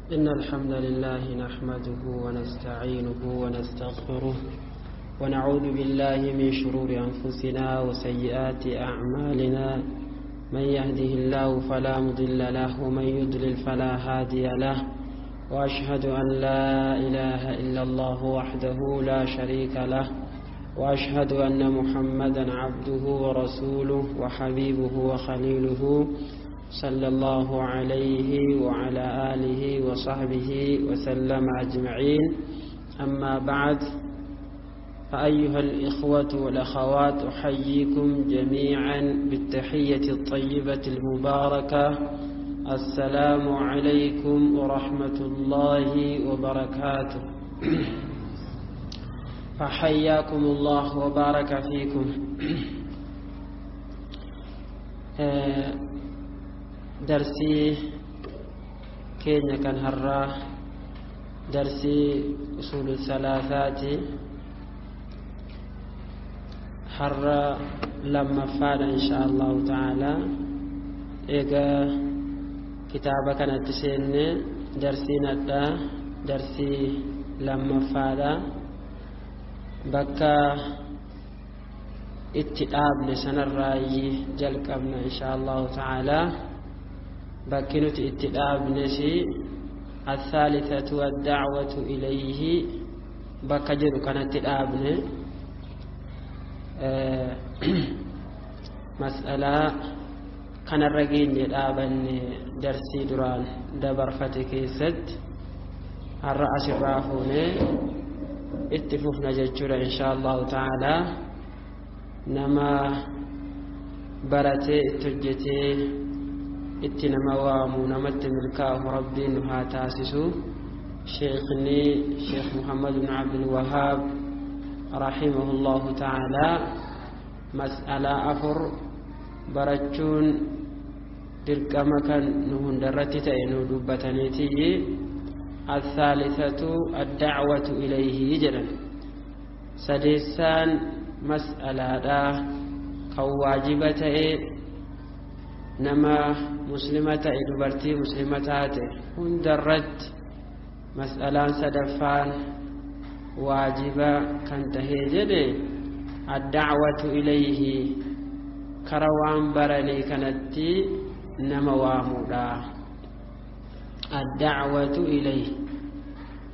إن الحمد لله نحمده ونستعينه ونستغفره ونعوذ بالله من شرور أنفسنا وسيئات أعمالنا، من يهده الله فلا مضل له ومن يضلل فلا هادي له، وأشهد أن لا إله إلا الله وحده لا شريك له، وأشهد أن محمدا عبده ورسوله وحبيبه وخليله، صلى الله عليه وعلى آله وصحبه وسلم أجمعين. أما بعد، فأيها الإخوة والأخوات، أحييكم جميعا بالتحية الطيبة المباركة، السلام عليكم ورحمة الله وبركاته. فحياكم الله وبارك فيكم. درسي كينيا كان هرا درسي أصول الثلاثات هرا لما فاد إن شاء الله تعالى. إيجا كتابة كانت تسين درسي ندا درسي لما فاد بكا اتقاب لسنة الرأي جلقبنا إن شاء الله تعالى. بكنت اتقاب نسي الثالثة والدعوة إليه بكجر كانت اتقابن مسألة كان الرجين يتقابن درسي دران دبر فتكيست الرأس الرافون اتفوفنا ججورة إن شاء الله تعالى. نما برتي اتجتي اتنما وامو نمت ملكاه ربي نها تاسسو شيخني شيخ محمد بن عبد الوهاب رحمه الله تعالى. مسألة أفر برچون درقما كان نهن درتي تأينو دبتنيتي. الثالثة الدعوة إليه جدا سديسان مسألة دا كواجبة نما مسلمة دبرتي مسلمة هندرت مسألة سدفان واجبة كانت هي الدعوة إليه كروان برني كانت نما وامودا. الدعوة إليه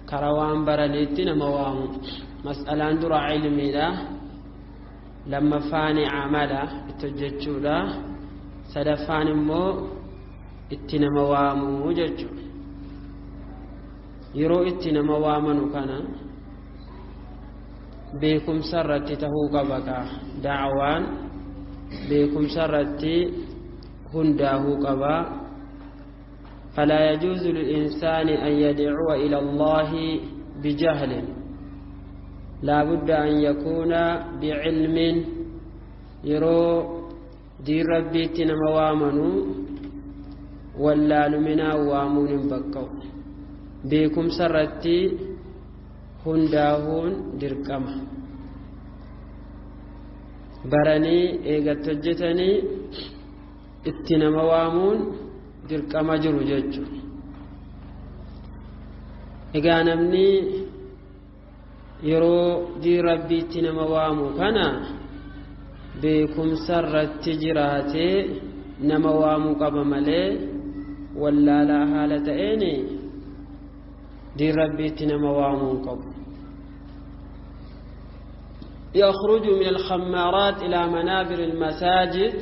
كروان برنيت نما وامو مسألة درا علمي لا لما فاني عمله اتججولا سدفان مو اتنما وامو ججو يرو اتنما وامنو كان بكم سرت تهو قبكا دعوان بكم سرت هنداه قبا. فلا يجوز للإنسان أن يدعو إلى الله بجهل، لا بد أن يكون بعلم. يرو دي ربي تنما وامنو ولا لمنا وامون بكو بكم سرتي هنداهون دركما براني ايغا تجتني اتنما وامون دركما جرو ججو. ايغا نمني يرو دي ربي تنما وامو كان بكم سرت جراتي نما وامو قبا مالي ولا لا حالة ايني دي ربي تنما وامو قبا. يخرج من الخمارات إلى منابر المساجد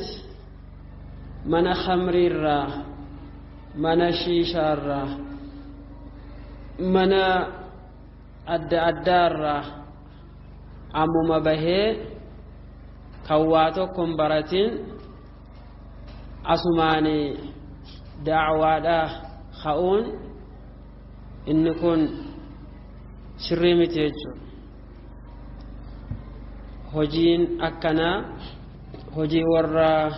من خمر الرا من شيشة الرا من الدار عموما به كواتو كمبرتين أسماني دعوة خاون إن كن شريمتي هجين أكنا هجي ورا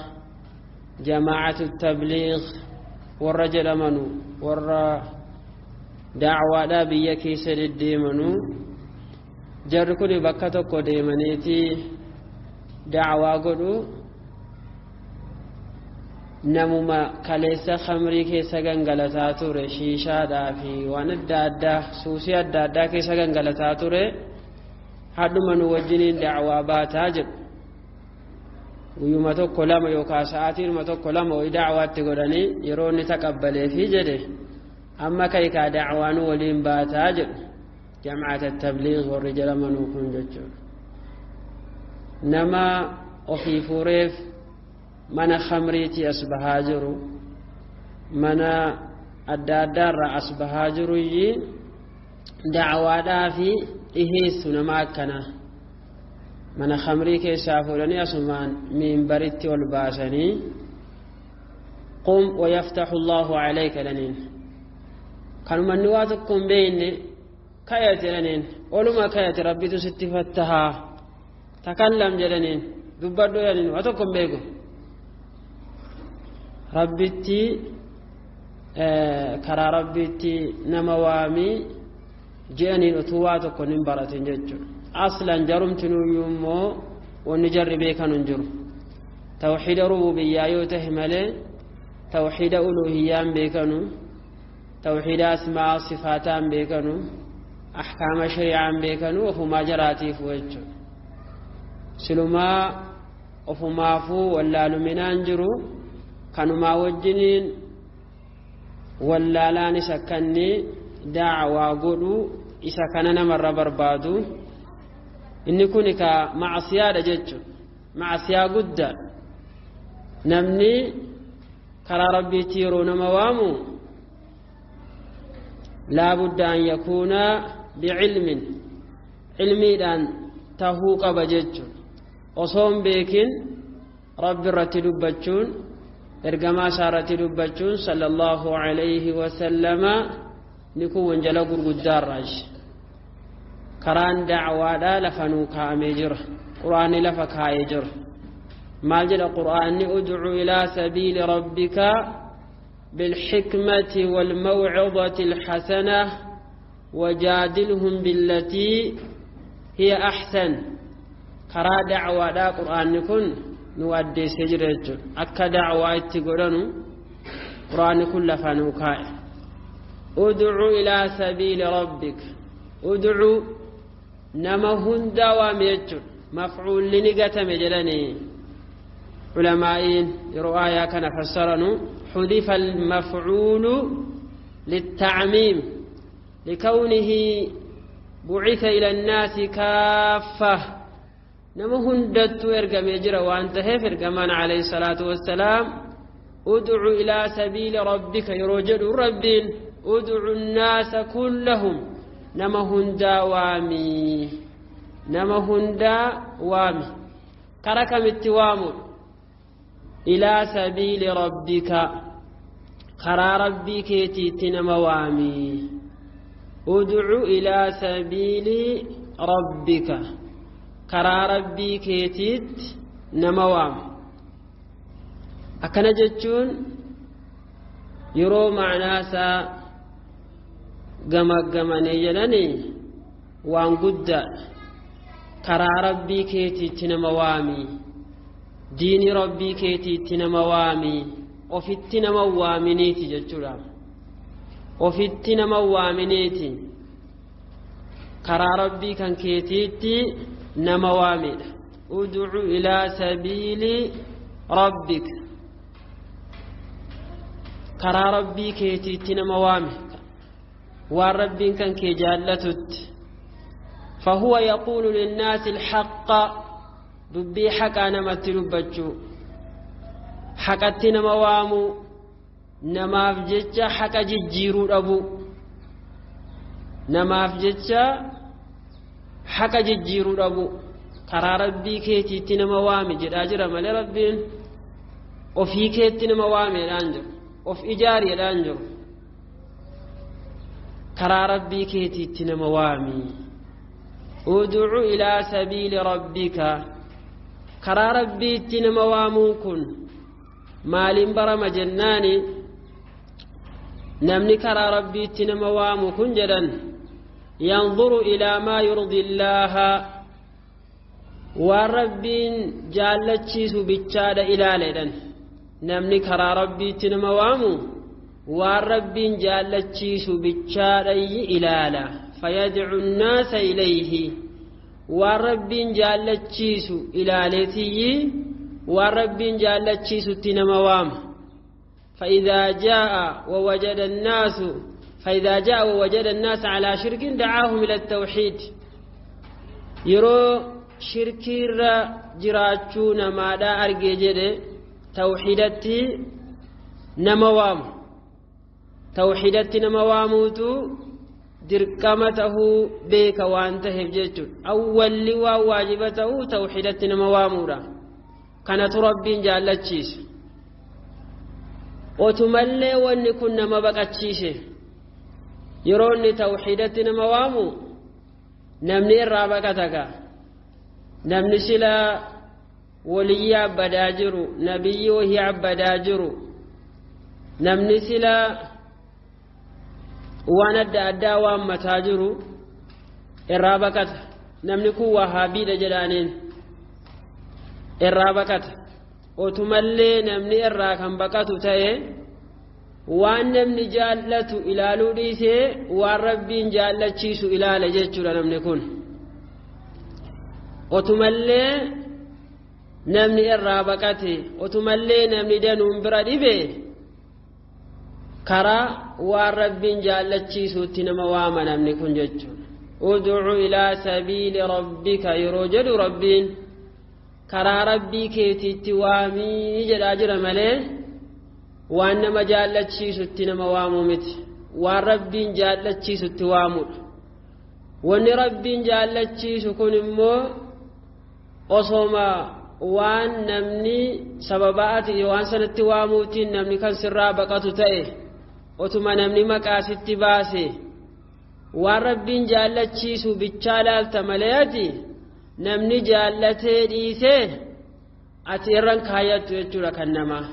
جماعة التبليغ ورا جلمنو ورا دعوة بيا كيسر الديمنو جركني بكتو قديمنيتي دعوة قدو Namuma kaleessa khamrii keessa gangalataa ture, shiishaadhaa fi waan adda addaa, suusii adda addaa keessa gangalataa ture, hadhuma nu wajjiniin da'waa baataa jedhu. Guyyuma tokko lama yookaan sa'aatiinuma tokko lama wayii da'waatti godhanii yeroo inni taqabbaleefi jedhe, amma ka'ikaa da'waa nu waliin baataa jedhu. Jam'aata tabliig warri jedhamanuu kun jechuudha. Nama ofii fuureef mana khamriitii as bahaa jiru, mana adda addaarraa as bahaa jiru, da'waadhaa fi dhiheessu nama akkanaa. Mana khamrii keessaa fuudhanii asumaan miinbaritti ol baasanii, "Qum wayaftaxu Allaahu calayka" jedhaniin. Kanuma inni waa tokko hin beekne, "Ka'eeti" jedhaniin, "Oluma ka'eeti, Rabbitu sitti fattahaa, takallam" jedhaniin, "Dubbadhu" jedhaniin. Waa tokko hin beeku. Rabbitti, karaa Rabbitti nama waamii jedhaniin, utuu waa tokko hin baratin jechuudha. Aslan jarumtinuyyuu immoo wanni jarri beekan hin jiru. Tawxiida rububiyyaa yoo tahe malee tawxiida uluhiyyaan beekanu, tawxiida asmaa sifaataan beekanu, ahkaama shari'aan beekanu. Ofumaa jaraatiifu jechuudha. Silumaa ofumaafuu wallaaluminaan jiru, kanumaa wajjiniin wallaalaanis akkanni da'waa godhu isa kana namarra barbaadu. Inni kun ka macsiyaadha jechuudha, macsiyaa guddaa. Namni karaa Rabbiitti yeroo nama waamu laabudda an yakuuna bicilmin, cilmiidhaan tahuu qaba jechuudha. Osoo hin beekin Rabbi irratti dubbachuun, ergamaa isaa irratti dubbachuun sala Allahu alayhi wasallama, ni kun wanjala gurguddaarraashi. Karaan dacwaadhaa lafa nuu kaa'amee jira, Qur'aanni lafa kaa'ee jira. Maal jedha Qur'aanni? "Udcu ilaa sabiili rabbika bilxikmati walmawcidati alxasana wajaadilhum billatii hiya axsan." Karaa dacwaadhaa Qur'aanni kun nu addeessee jira jechuudha. Akka dacwaa itti godhanu Qur'aanni kun lafa nuu kaa'e. "Udcu ilaa sabiili rabbik", udcu nama hundaa waami jechuudha. Mafcuulli ni gatame jedhanii culamaa'iin yeroo aayaa kana fassaranu. حذف المفعول للتعميم لكونه بعث إلى الناس كافة. Nama hundattuu ergamee jira waan taheef ergamaan alayhi salaatu wassalaam, "Udcu ilaa sabiili rabbika" yeroo jedhu Rabbiin, "Udcu nnaasa kullahum", nama hundaa waami, nama hundaa waami. Kara kamitti waamu? "Ilaa sabiili rabbika", karaa Rabbii keetiitti nama waami. "Udcu ilaa sabiili rabbika", karaa Rabbii keetiitti nama waami. Akkana jechuun yeroo macnaasaa gamaggamanii jedhanii waan guddaadha. Karaa Rabbii keetiitti nama waami, diini Rabbii keetiitti nama waami, ofitti nama waaminiiti jechuudha. Ofitti nama waaminiiti, karaa Rabbii kan keetiitti nama waamidha. "Udcu ilaa sabiili rabbik", karaa Rabbii keetiitti nama waami, waan Rabbiin kan kee jaallatutti. فهو يقول للناس الحق، dubbii haqaa namatti dubbachuu, haqatti nama waamu, namaaf jecha haqa jijjiiruu dhabu, namaaf jecha haqa jijjiiruu dhabu. Karaa Rabbii keetiitti nama waami jedhaa jira malee Rabbiin ofii keetti nama waameedhaan jiru, of ijaariidhaan jiru. Karaa Rabbii keetiitti nama waami. "Udcu ilaa sabiili rabbika", karaa Rabbiitti nama waamuun kun maaliin barama jennaani, namni karaa Rabbiitti nama waamu kun jedhan, "yanzuru ilaa maa yurdi Illaaha", waan Rabbiin jaallachiisu bichaadha ilaaleedhan. Namni karaa Rabbiitti nama waamu waan Rabbiin jaallachiisu bichaadhayyi ilaala. Fayadcu nnaasa ilayhi, waan Rabbiin jaallachiisu ilaaleetiyyi waan Rabbiin jaallachiisutti nama waama. فإذا جاء ووجد الناس فإذا جاء ووجد الناس على شرك دعاهم إلى التوحيد. Yeroo shirkiirra jiraachuu namaadhaa argee jedhe tawxiidatti nama waamu. Tawxiidatti nama waamuutu dirqama tahuu beeka waan taheef jechuudha. Awwalli waan waajiba ta'uu tawxiidatti nama waamuudha. Kanatu Rabbiin jaallachiise. Otumallee wanni kun nama baqachiise, yeroo inni tawxiidatti nama waamu namni irraa baqata gaa. Namni sila waliyyi abbadaa jiru, nabiyyi wahii abbadaa jiru, namni sila waan adda addaa waammataa jiru irraa baqata. Namni kun wahaabiidha jedhaaniin irraa baqata. Otumallee namni irraa kan baqatu ta'e waan namni jaallatu ilaaluu dhiisee waan Rabbiin jaallachiisu ilaala jechuudha namni kun. Otumallee namni irraa baqate, otumallee namni danuun bira dhibe, karaa waan Rabbiin jaallachiisuutti nama waama namni kun jechuudha. Udcu ilaa sabiili rabbika yeroo jedhu Rabbiin karaa Rabbii keetiitti waamii jedhaa jira malee waan nama jaallachiisutti nama waamuu miti. Waan Rabbiin jaallachiisutti waamudha. Wanni Rabbiin jaallachiisu kun immoo osoma waan namni sababa ati waan sanatti waamuutiin namni kan sirraa baqatu ta'e, otuma namni maqaa sitti baase, waan Rabbiin jaallachiisu bichaa laalta malee ati namni jaallatee dhiisee ati irran kaayyattu jechuudha. Kan namaa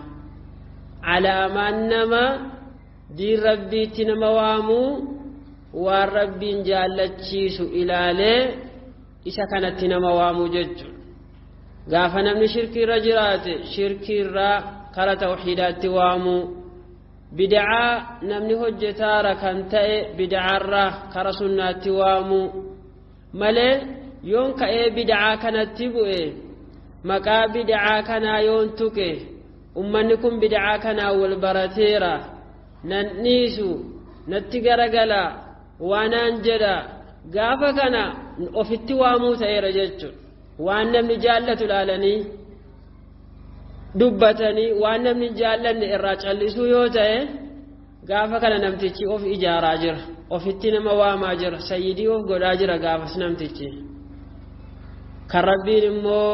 alaamaan nama diin Rabbiitti nama waamuu waan Rabbiin jaallachiisu ilaalee isa kanatti nama waamuu jechuudha. Gaafa namni shirkiirra jiraate shirkiirraa kara tawxiidaatti waamuu, bid'aa namni hojjetaara kan ta'e bid'aarraa kara sunnaatti waamuu malee, yoon ka'ee bid'aa kanatti bu'e, maqaa bid'aa kanaa yoon tuqe, ummanni kun bid'aa kanaa wal barateera, nan dhiisu, natti garagala waanaan jedha, gaafa kana ofitti waamuu ta'eera jechuudha. Waan namni jaallatu ilaalanii dubbatanii waan namni hin jaallanne irraa callisuu yoo ta'e, gaafa kana namtichi of ijaaraa jira, ofitti nama waamaa jira, sayyidii of godhaa jira gaafas namtichi. Kan Rabbiin immoo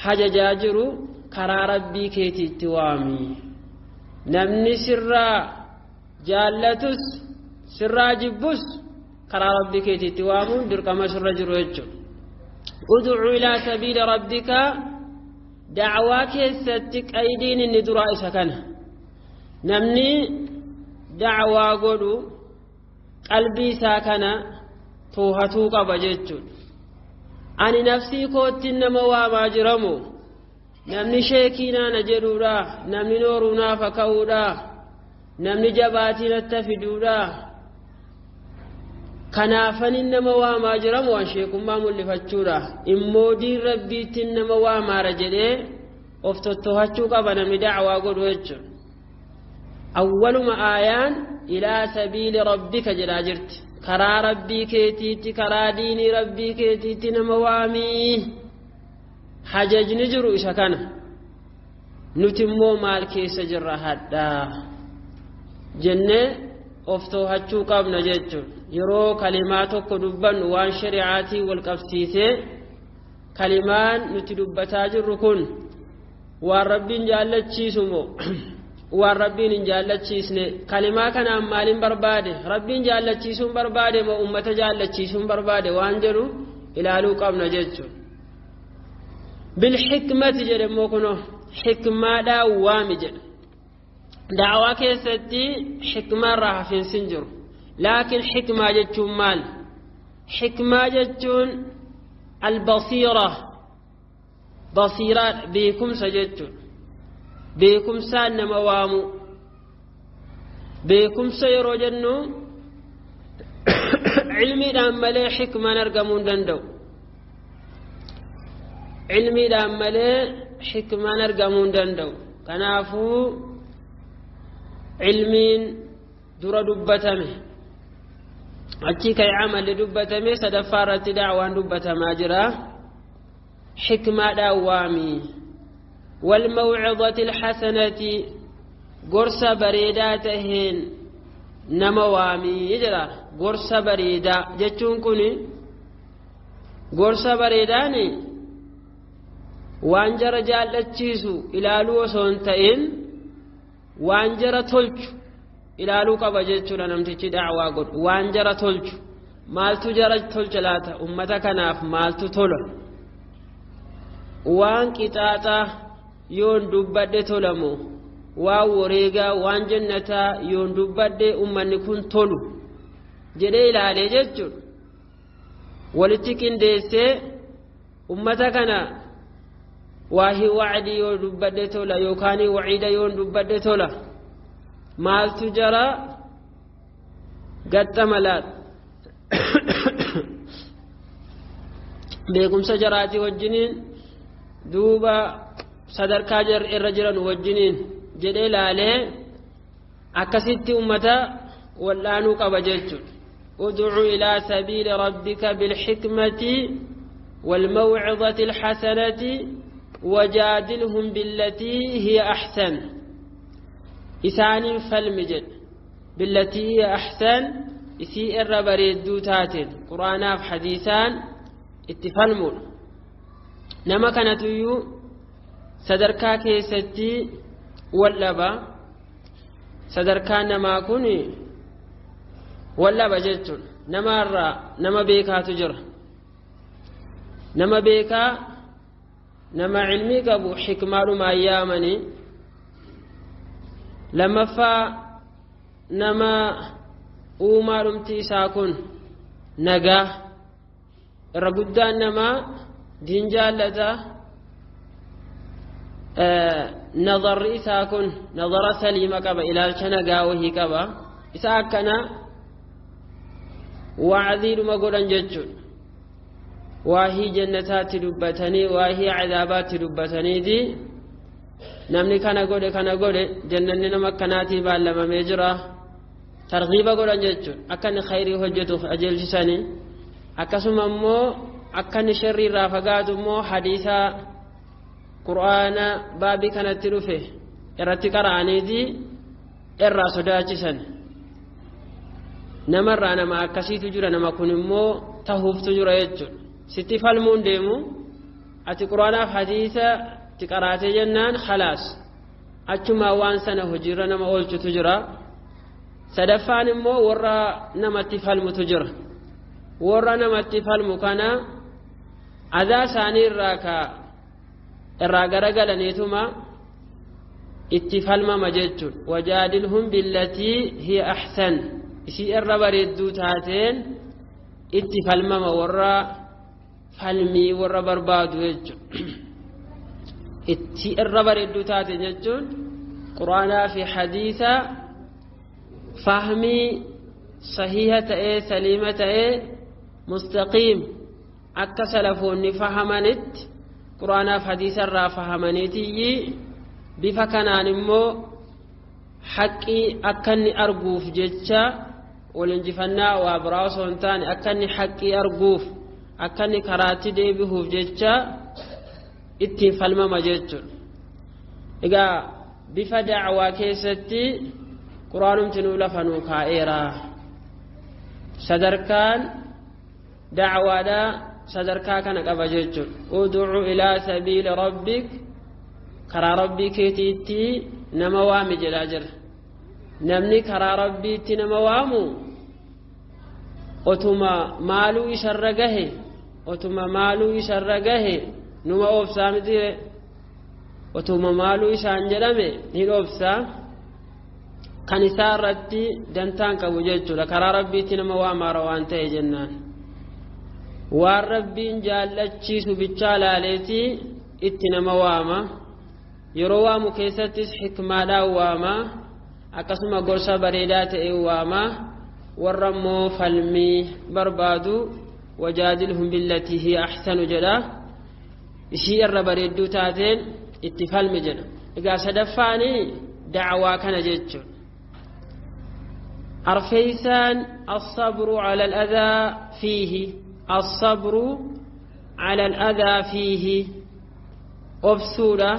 hajajaa jiru karaa Rabbii keetiitti waami. Namni sirraa jaallatus sirraa jibbus karaa Rabbii keetiitti waamuun dirqama sirra jiru jechuudha. Ud'u ilaa sabiila rabbika, da'waa keessatti qaydiin inni duraa isa kana. Namni da'waa godhu qalbii isaa kana toohatuu qaba jechuudha. Ani nafsii kootti nama waamaa jiramu, namni sheekii naana jedhuudha, namni nooruu naafa ka'uudha, namni jabaatii natti fiduudha, kanaafanin nama waamaa jiramu, waan sheekummaa mul'ifachuudha immoo diin Rabbiittiin nama waamaara jedhee of tottohachuu qaba namni da'waa godhu jechuudha. Awwaluma aayaan ilaa sabiili rabbika jedhaa jirti. Karaa Rabbii keetiitti, karaa diinii Rabbii keetiitti nama waamii. Hajajni jiru isa kana. Nuti immoo maal keessa jirra hadhaa jennee of too'achuu qabna jechuudha. Yeroo kalimaa tokko dubbannu waan shari'aatiin wal qabsiisee kalimaan nuti dubbataa jirru kun waan Rabbiin jaallachiisu moo waan Rabbiin hin jaallachiisne, kalimaa kanaan maaliin barbaade, Rabbiin jaallachiisuun barbaade moo ummata jaallachiisuun barbaade waan jedhu ilaaluu qabna jechuudha. Bilxikmati jedhe immoo kunoo xikmaadhaan waami jedha. Da'awaa keessatti xikmaarraa hafiinsi hin jiru. Laakiin xikmaa jechuun maal? Xikmaa jechuun albasiira, basiiraa beekumsa jechuudha. Beekumsaan nama waamu. Beekumsa yeroo jennu cilmiidhaan malee xikmaan argamuu hin danda'u. Cilmiidhaan malee xikmaan argamuu hin danda'u. Kanaafuu cilmiin dura dubbatame, achi ka'e amalli dubbatame, sadaffaa irratti da'waan dubbatamaa jira. Xikmaadhaan waami. Walmawcidati alxasanati, gorsa bareedaa taheen nama waamii jedha. Gorsa bareedaa jechuun kun, gorsa bareedaani waan jara jaallachiisu ilaaluu osoo hin ta'in waan jara tolchu ilaaluu qaba jechuudha. Namtichi da'waa godhu waan jara tolchu, maaltu jara tolcha laata, ummata kanaaf maaltu tola, waan qixaaxaa yoon dubbadhe tolamu, waan wareegaa, waan jannataa yoon dubbadhe ummanni kun tolu jedhee ilaalee jechuudha. Walitti qindeessee ummata kana waahii wacdii yoo dubbadhe tola yookaan waciida yoon dubbadhe tola, maaltu jara gaxxama laata, beekumsa jaraatii wajjiniin, duuba sadarkaa irra jiran wajjiniin jedhee laalee akkasitti ummata wal'aanuu qaba jechuudha. ادع إلى سبيل ربك بالحكمة والموعظة الحسنة وجادلهم بالتي هي أحسن. إسان فالمجد بالتي هي أحسن، إسي الربريدو تاتين قرآن في حديثان اتفالمون. نما كانت يو sadarkaa keessatti wallaba, sadarkaa namaa kun wallaba jechuun namaarraa nama beekaatu jira. Nama beekaa, nama cilmii qabu xikmaadhumaan yaamanii. Lammaffaa, nama uumaadhumti isaa kun nagaa irra guddaan namaa diin jaallata, nazarri isaa kun nazara saliima qaba, ilaalcha nagaa wahii qaba, isa akkana wacdiidhuma godhan jechuudha. Waahii jannataatti dubbatanii, waahii cadaabaatti dubbataniiti, namni kana godhe kana godhe jannanni nama akkanaatii baallamamee jira, targiiba godhan jechuudha. Akka inni khayrii hojjetuuf ajeelchisanii, akkasuma immoo akka inni sharrii irraa fagaatu immoo hadiisa, qur'aana baabii kanatti dhufe irratti qara'aniiti irraa sodaachisan. Namarraa nama akkasiitu jira, nama kun immoo tahuuftu jira jechuudha. Sitti falmuun deemu, ati qur'aanaaf hadiisa itti qaraatee jennaan khalaas, achumaa waan sana hojiirra nama oolchutu jira. Sadaffaan immoo warra namatti falmutu jira. Warra namatti falmu kana adaa isaanii irraa ka irraa garagalaniituma itti falmama jechuudha. Wajaadilhum billatii hiya ahsan, isii irra bareedduu taateen itti falmama, warra falmii warra barbaadu jechuudha. Itti irra bareedduu taateen jechuun quraanaa fi hadiisa fahmii sahiha ta'ee, saliima ta'ee, mustaqiim akka salafoonni fahamanitti quraanaaf hadiisa irraa fahamaniitiyyi, bifa kanaan immoo haqqii akka inni arguuf jecha, wal injifannaa waa biraa osoo hin taane, akka inni haqqii arguuf, akka inni karaatti deebi'uuf jecha ittiin falmama jechuudha. Egaa bifa da'waa keessatti quraanumti nuu lafa nuu kaa'eera. Sadarkaan da'waadhaa sadarkaa kana qaba jechuudha. Ud'u ilaa sabiila rabbik, karaa rabbii keetiitti nama waami jedhaa jira. Namni karaa rabbiitti nama waamu otuma maaluu isarra gahe, otuma maaluu isarra gahe numa obsaa miti, otuma maaluu isaan jedhame ni obsaa, kan isaa irratti dantaan qabu jechuudha. Karaa rabbiitti nama waamaara waan ta'e jennaan, waan rabbiin jaallachiisu bichaa laaleetii itti nama waama. Yeroo waamu keessattis xikmaadhaan waama, akkasuma gorsa bareedaa ta'e waama. Warra immoo falmii barbaadu wajaadilhum billatii hiya ahsanu jedha, ishii irra bareedduu taateen itti falmi jedha. Egaa sadaffaani dacwaa kana jechuudha. Arfeeysaan الصبر على الأذى فيه، الصبر على الأذى فيه obsuudha.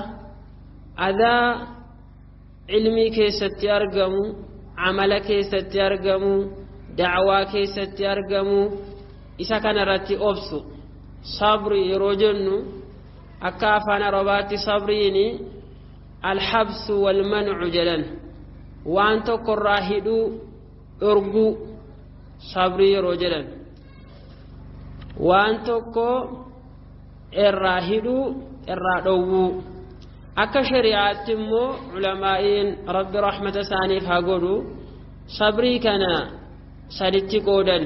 Adaa ilmii keessatti argamu, amala keessatti argamu, dacwaa keessatti argamu, isa kanarratti obsu. Sabri yeroo jennu akka afaan Arabaatti sabriini alhabsu walmancu jedhan, waan tokkorraa hidhuu, dhorguu. Sabrii yeroo jedhan waan tokko irraa hidhuu, irraa dhowwuu. Akka shari'aatti immoo culamaa'iin Rabbi rahmata isaaniif haa godhu sabrii kana saditti qoodan: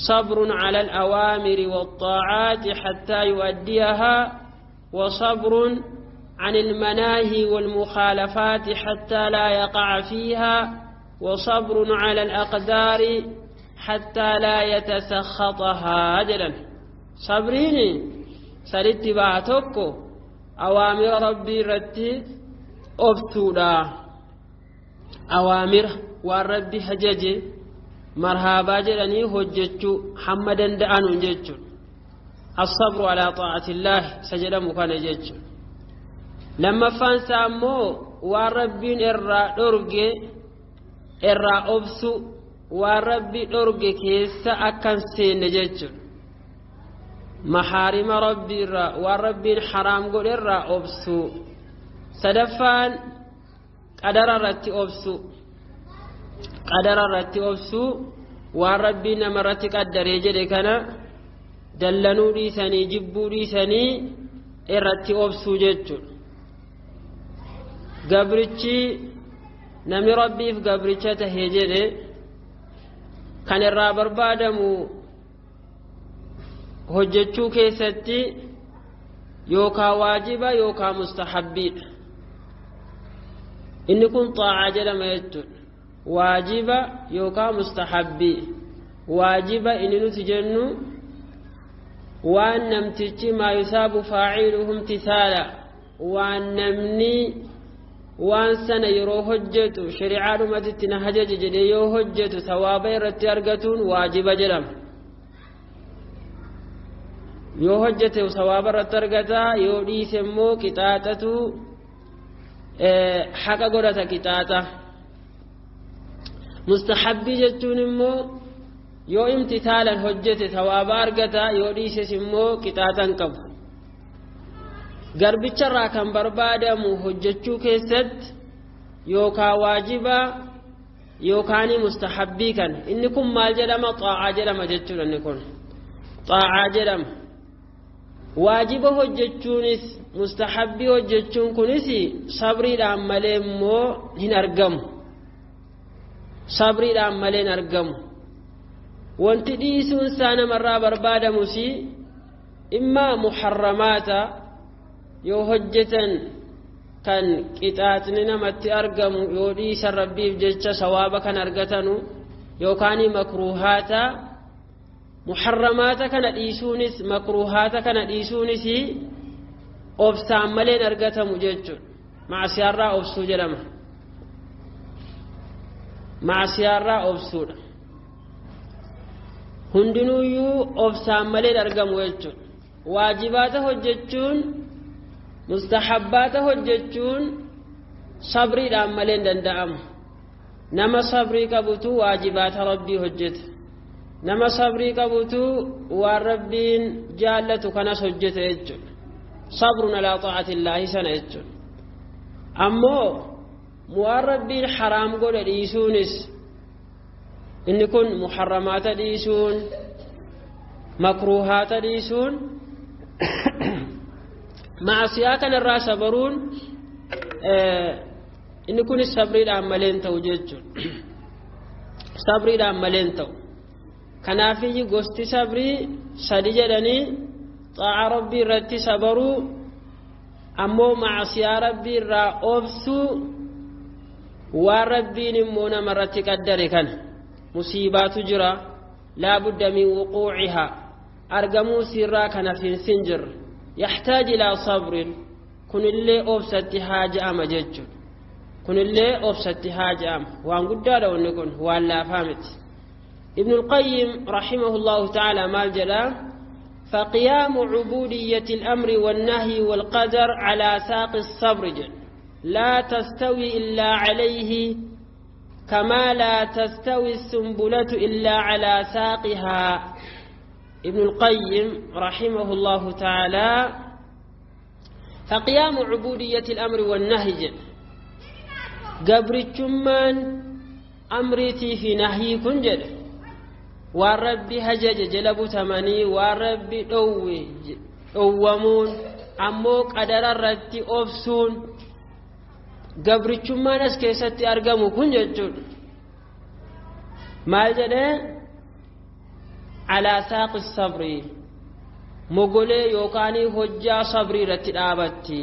صبر على الأوامر والطاعات حتى يؤديها، وصبر عن المناهي والمخالفات حتى لا يقع فيها، وصبر على الأقدار حتى لا يتسخطها. أجلا صبريني saditti ba'a. Tokko awaamira Rabbii irratti obsuudha, awaamira waan Rabbi ajaje marhaabaa jedhanii hojjechuu hamma danda'anuun jechuudha. الصبر على طاعة الله isa jedhamu kana jechuudha. Lammaffaan isaa immoo waan Rabbiin irraa dhorge irraa obsu, waan Rabbi dhorge keessa akkan seenne jechuudha. Maxaarima Rabbii irraa, waan Rabbiin haraam godhe irraa obsu. Sadaffaan qadara irratti obsu, qadara irratti obsu, waan Rabbiin namarratti qaddaree jedhe kana dallanuu dhiisanii, jibbuu dhiisanii irratti obsuu jechuudha. Gabrichi namni Rabbiif gabricha tahee jedhe kan irraa barbaadamu hojjechuu keessatti yookaa waajiba yookaa mustahabbiidha. Inni kun xaa'aa jedhama jechuudha. Waajiba yookaa mustahabbii. Waajiba inni nuti jennu waan namtichi ما يثاب فاعله امتثالا, waan namni waan sana yeroo hojjetu shari'aadhumatti na hajaje jedhee yoo hojjetu sawaaba irratti argatuun waajiba jedhama. Yoo hojjete sawaaba irratti argata, yoo dhiise immoo qixaaxatu haqa godhata qixaaxa. Mustahabbii jechuun immoo yoo imtisaalan hojjete sawaaba argata, yoo dhiises immoo qixaaxa hin qabu. Garbicharraa kan barbaadamu hojjechuu keessatti yookaan waajiba yookaan mustahabbii kan inni kun maal jedhama? Xaa'aa jedhama jechuudha. Inni kun xaa'aa jedhama. Waajiba hojjechuunis mustahabbii hojjechuun kunis sabriidhaan malee immoo hin argamu. Sabriidhaan malee hin argamu. Wanti dhiisuun isaa namarraa barbaadamus immaa muharramaata yoo hojjetan kan qixaaxni namatti argamu, yoo dhiisan Rabbiif jecha sawaaba kan argatanu, yookaan makruuhaata. Muharramaata kana dhiisuunis makruuhaata kana dhiisuunis obsaan maleen argatamu jechuudha. Macsiyaarraa obsuu jedhama. Macsiyaarraa obsuudha. Hundinuuyyuu obsaan maleen argamu jechuudha. Waajibaata hojjechuun, mustahabbaata hojjechuun sabriidhaan malee hin danda'amu. Nama sabrii qabutu waajibaata Rabbii hojjeta. Nama sabrii qabutu waan Rabbiin jaallatu kanas hojjeta jechuudha. صبر على طاعة الله sana jechuudha. Ammoo waan Rabbiin haraam godhe dhiisuunis, inni kun muharramaata dhiisuun, makruuhaata dhiisuun, macsiyaa kanarraa sabaruun, inni kunis sabriidhaan malee hin ta'u jechuudha. Sabriidhaan malee hin ta'u. Kanaafiyyi gosti sabrii sadi jedhanii: xaa'a Rabbii irratti sabaruu, Ammoo macsiyaa rabbii irraa obsuu, waan rabbiin immoo namarratti qaddare kana musiibaatu jira, laabudda min wuquucihaa, argamuu siirraa kan hafiinsin jirre, yaxtaaj ilaa sabrin, kunillee obsatti haaja'ama jechuudha. Kunillee obsatti haaja'ama, waan guddaadha wanni kun, waan laafaa miti. Ibnu Lqayyim raximahu llahu tacaala maal jedha? فقيام عبودية الأمر والنهي والقدر على ساق الصبر لا تستوي إلا عليه، كما لا تستوي السنبلة إلا على ساقها. ابن القيم رحمه الله تعالى: فقيام عبودية الأمر والنهي، قبر أمرتي في نهي كنجد، waan rabbi hajaje jala butamanii, waan rabbi dhowwe dhowwamuun, ammoo qadara irratti obsuun, gabrichummaan as keessatti argamu kun jechuudha. Maal jedhee? Alaa saaqi sabrii, mogolee yookaan hojjaa sabrii irratti dhaabatti,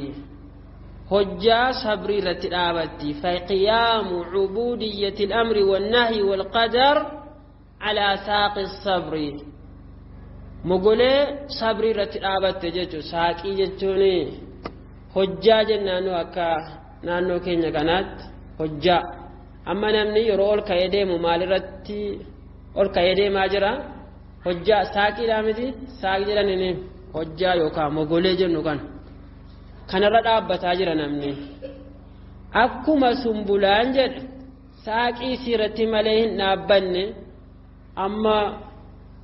hojjaa sabrii irratti dhaabatti. Faqiyaamu cubuudiyyati al-amri wannahyi walqadar على ساق الصبر، mogolee sabrii irratti dhaabatte jechuudha. Saaqii jechuun hojjaa jennaanu akka naannoo keenya kanaatti hojjaa. Amma namni yeroo ol ka'ee deemu maalirratti ol ka'ee deemaa jira? Hojjaa saaqiidhaa miti, saaqii jedhaniin hojjaa yookaan mogolee jennu kana kanarra dhaabbataa jira namni. Akkuma sumbulaan jedhe saaqii siirratti malee hin dhaabbanne. Amma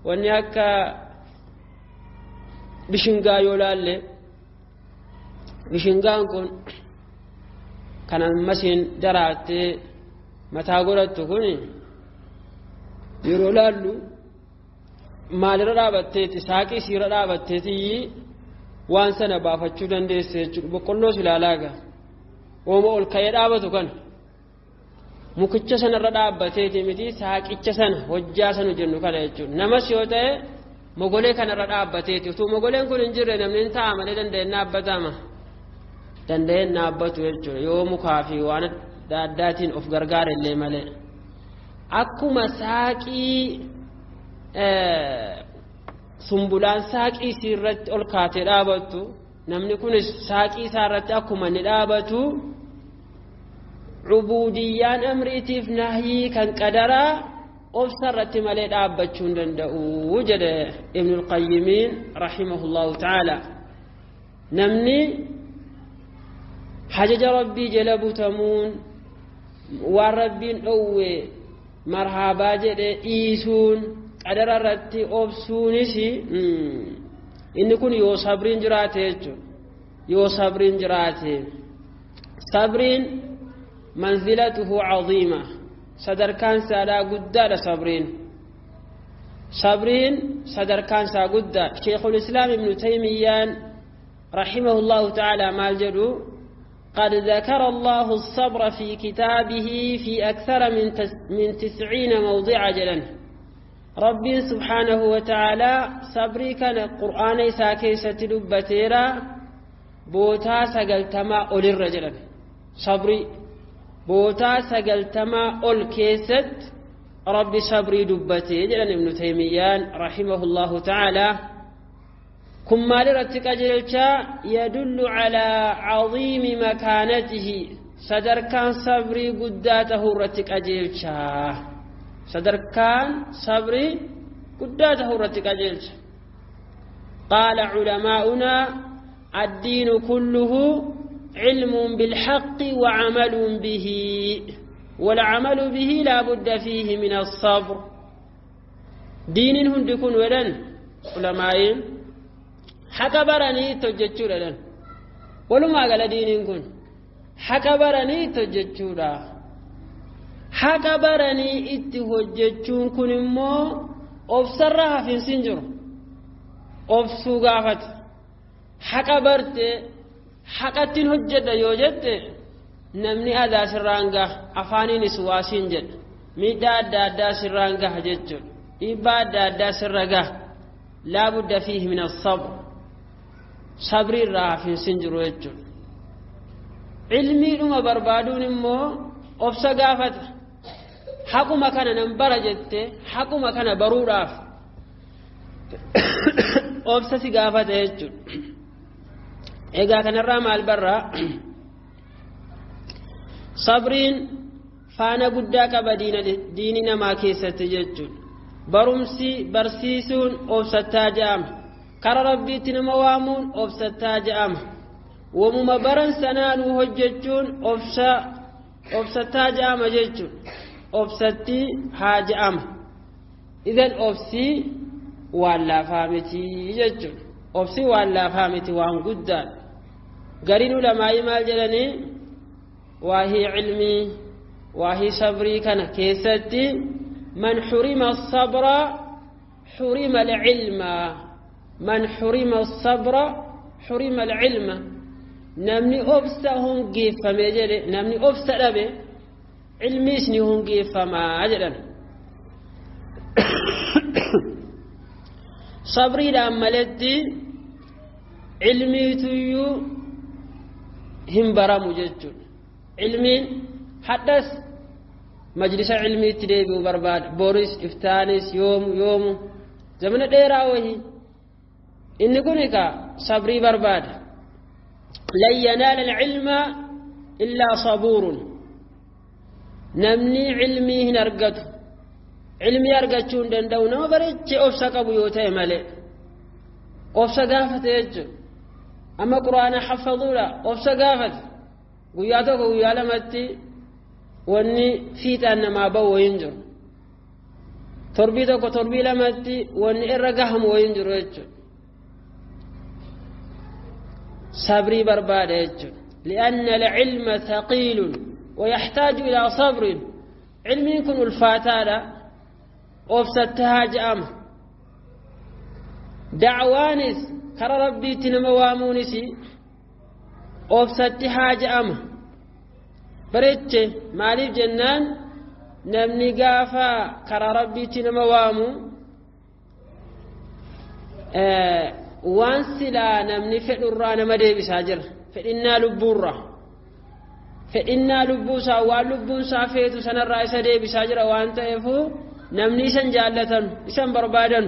wanni akka bishingaa yoo laalle, bishingaan kun kan ammasiin daraattee mataa godhattu kun yeroo laallu maalirra dhaabatteeti? Saaqii siirra dhaabatteeti waan sana baafachuu dandeesse jechuudha. Boqqolloos ilaalaa gaa, ooma ol ka'ee dhaabatu kana mukicha sanarra dhaabbateeti miti, saaqicha sana, hojjaa sana jennu kana jechuudha. Namas yoo ta'e mogolee kanarra dhaabbateeti. Utuu mogoleen kun hin jirre namni hin ta'a malee danda'een dhaabbatama, danda'een dhaabbatu jechuudha, yoo mukaa fi waan adda addaatiin of gargaara illee malee. Akkuma saaqii sumbulaan saaqii irratti ol kaatee dhaabattu, namni kunis saaqii isaa irratti akkuma inni dhaabatu, cubuudiyyaan amriitiif nahyii kan qadaraa obsa irratti malee dhaabbachuu hin danda'u jedhe Ibnul Qayyimiin rahimahullahu ta'ala. Namni hajaja rabbii jala butamuun, waan rabbiin dhowwe marhaabaa jedhe dhiisuun, qadara irratti obsuunis, inni kun yoo sabriin jiraate jechuudha. Yoo sabriin jiraate, sabriin manzilatuhu caziima, sadarkaan isaadhaa guddaadha. Sabriin sadarkaan isaa guddaa. Sheekul Islaam Ibnu Taymiyyaan rahimahullahu ta'ala maal jedhu? قد ذكر الله الصبر في كتابه في أكثر من 90 موضع جلا. ربي سبحانه وتعالى صبري كان قرآن ساكيسة دبتيرا بوتا 90 أول الرجل. صبري بوتا 90 أول كيست ربي صبري دبتي جلا. ابن تيميان رحمه الله تعالى كما لرتك أجلتا يدل على عظيم مكانته، صدر كان صبري قداته رتك أجلتا، صدر كان صبري قداته رتك أجلتا. قال علماؤنا: الدين كله علم بالحق وعمل به، والعمل به لا بد فيه من الصبر. دين هندكن ولن علماء haqa baranii itti hojjechuudha dhan. Walumaa gala diiniin kun haqa baranii itti hojjechuudha. Haqa baranii itti hojjechuun kun immoo obsarra hafinsi hin jiru, obsuu gaafata. Haqa barte haqattiin hojjedha yoo jette, namni adaa sirraan gaha, afaaniinis waasiin jedha, miidhaa adda addaa sirraan gaha jechuudha, dhiibbaa adda addaa sirra gaha. Laa budda fiihi min as-sabr, sabrii irraa hafinsi hin jiru jechuudha. Cilmiidhuma barbaaduun immoo obsa gaafata. Haquma kana nan bara jette haquma kana baruudhaaf obsa si gaafata jechuudha. Egaa kanarraa maal barraa? Sabriin faana guddaa qaba diini namaa keessatti jechuudha. Barumsi barsiisuun obsattaa je'ama. Kara Rabbiitti nama waamuun obsattaa je'ama. Wamuma baran sanaanuu hojjechuun obsattaa je'ama jechuudha. Obsatti haa je'ama. Idan obsi waan laafaa miti jechuudha. Obsi waan laafaa miti, waan guddaadha. Gariin ulamaa'ii maal jedhanii waahii cilmii waahii sabrii kana keessatti man xurima sabra xurima alcilma, man xurima sabra xurima alcilma, namni obsa hongeeffame jedhe, namni obsa dhabe cilmiis ni hongeeffamaa jedhan. Sabriidhaan maletti cilmiituyyuu hin baramu jechuudha. Cilmiin hadhas majlisa cilmiitti deebi'u barbaada. Boris iftaanis yoomu yoomu zamana dheeraa wahii inni kun egaa sabrii barbaada. Lan yanaala alcilma illaa sabuurun, namni cilmii hin argatu, cilmii argachuu hin danda'u nama bareechee obsa qabu yoo ta'e malee. Obsa gaafate jechuudha. Amma quraana hafazuudha obsa gaafate. Guyyaa tokko guyyaa lamatti wanni fiixaan namaa ba'u wayiin jiru. Torbii tokko torbii lamatti wanni irra gahamu wayiin jiru jechuudha. Sabrii barbaada jechuudha. لأن العلم ثقيل ويحتاج إلى صبر. علمي كن الفاتالة أفسدتها جأم. دعوانس كرى ربي تنموامونسي أفسدتها جأم. بريتش مالif jennaan namni gaafa karaa rabbiitti nama waamu waan silaa namni fedhurraa nama deebisaa jira. Fedhinnaa lubbuurraa, fedhinnaa lubbuusaa, waan lubbuunsaa feetu sanarraa isa deebisaa jira waan ta'eefu namni isan jaallatan isan barbaadan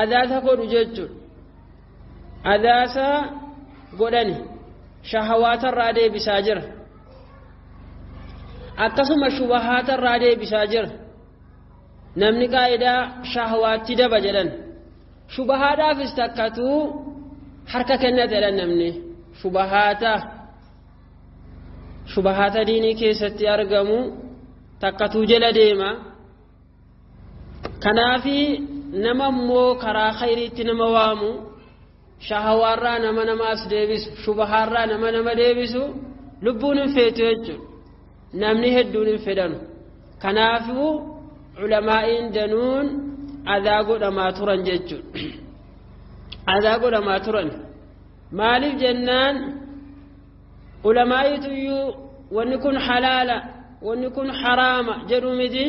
adaasa godhu jechuudha. Adaasa godhani shahawaatarraa deebisaa jira. Akkasuma shubahaatarraa deebisaa jira. Namni qaa'idaa shahawaatti daba jedhan. Shubahaadhaafis takkatuu harka kennate jedhan namni. Shubahaata diinii keessatti argamu takkatuu jala deema. Kanaafi nama immoo karaa khayriitti nama waamu shahawaarraa nama namaas deebisu, shubahaarraa nama nama deebisu lubbuun hin feetu jechuudha. Namni hedduun hin fedhanu. Kanaafuu ulamaa'iin danuun adaa godhamaa turan jechuudha. Adaa godhamaa turan. Maaliif jennaan ulamaa'iituyyuu wanni kun halaala wanni kun haraama jedhu miti,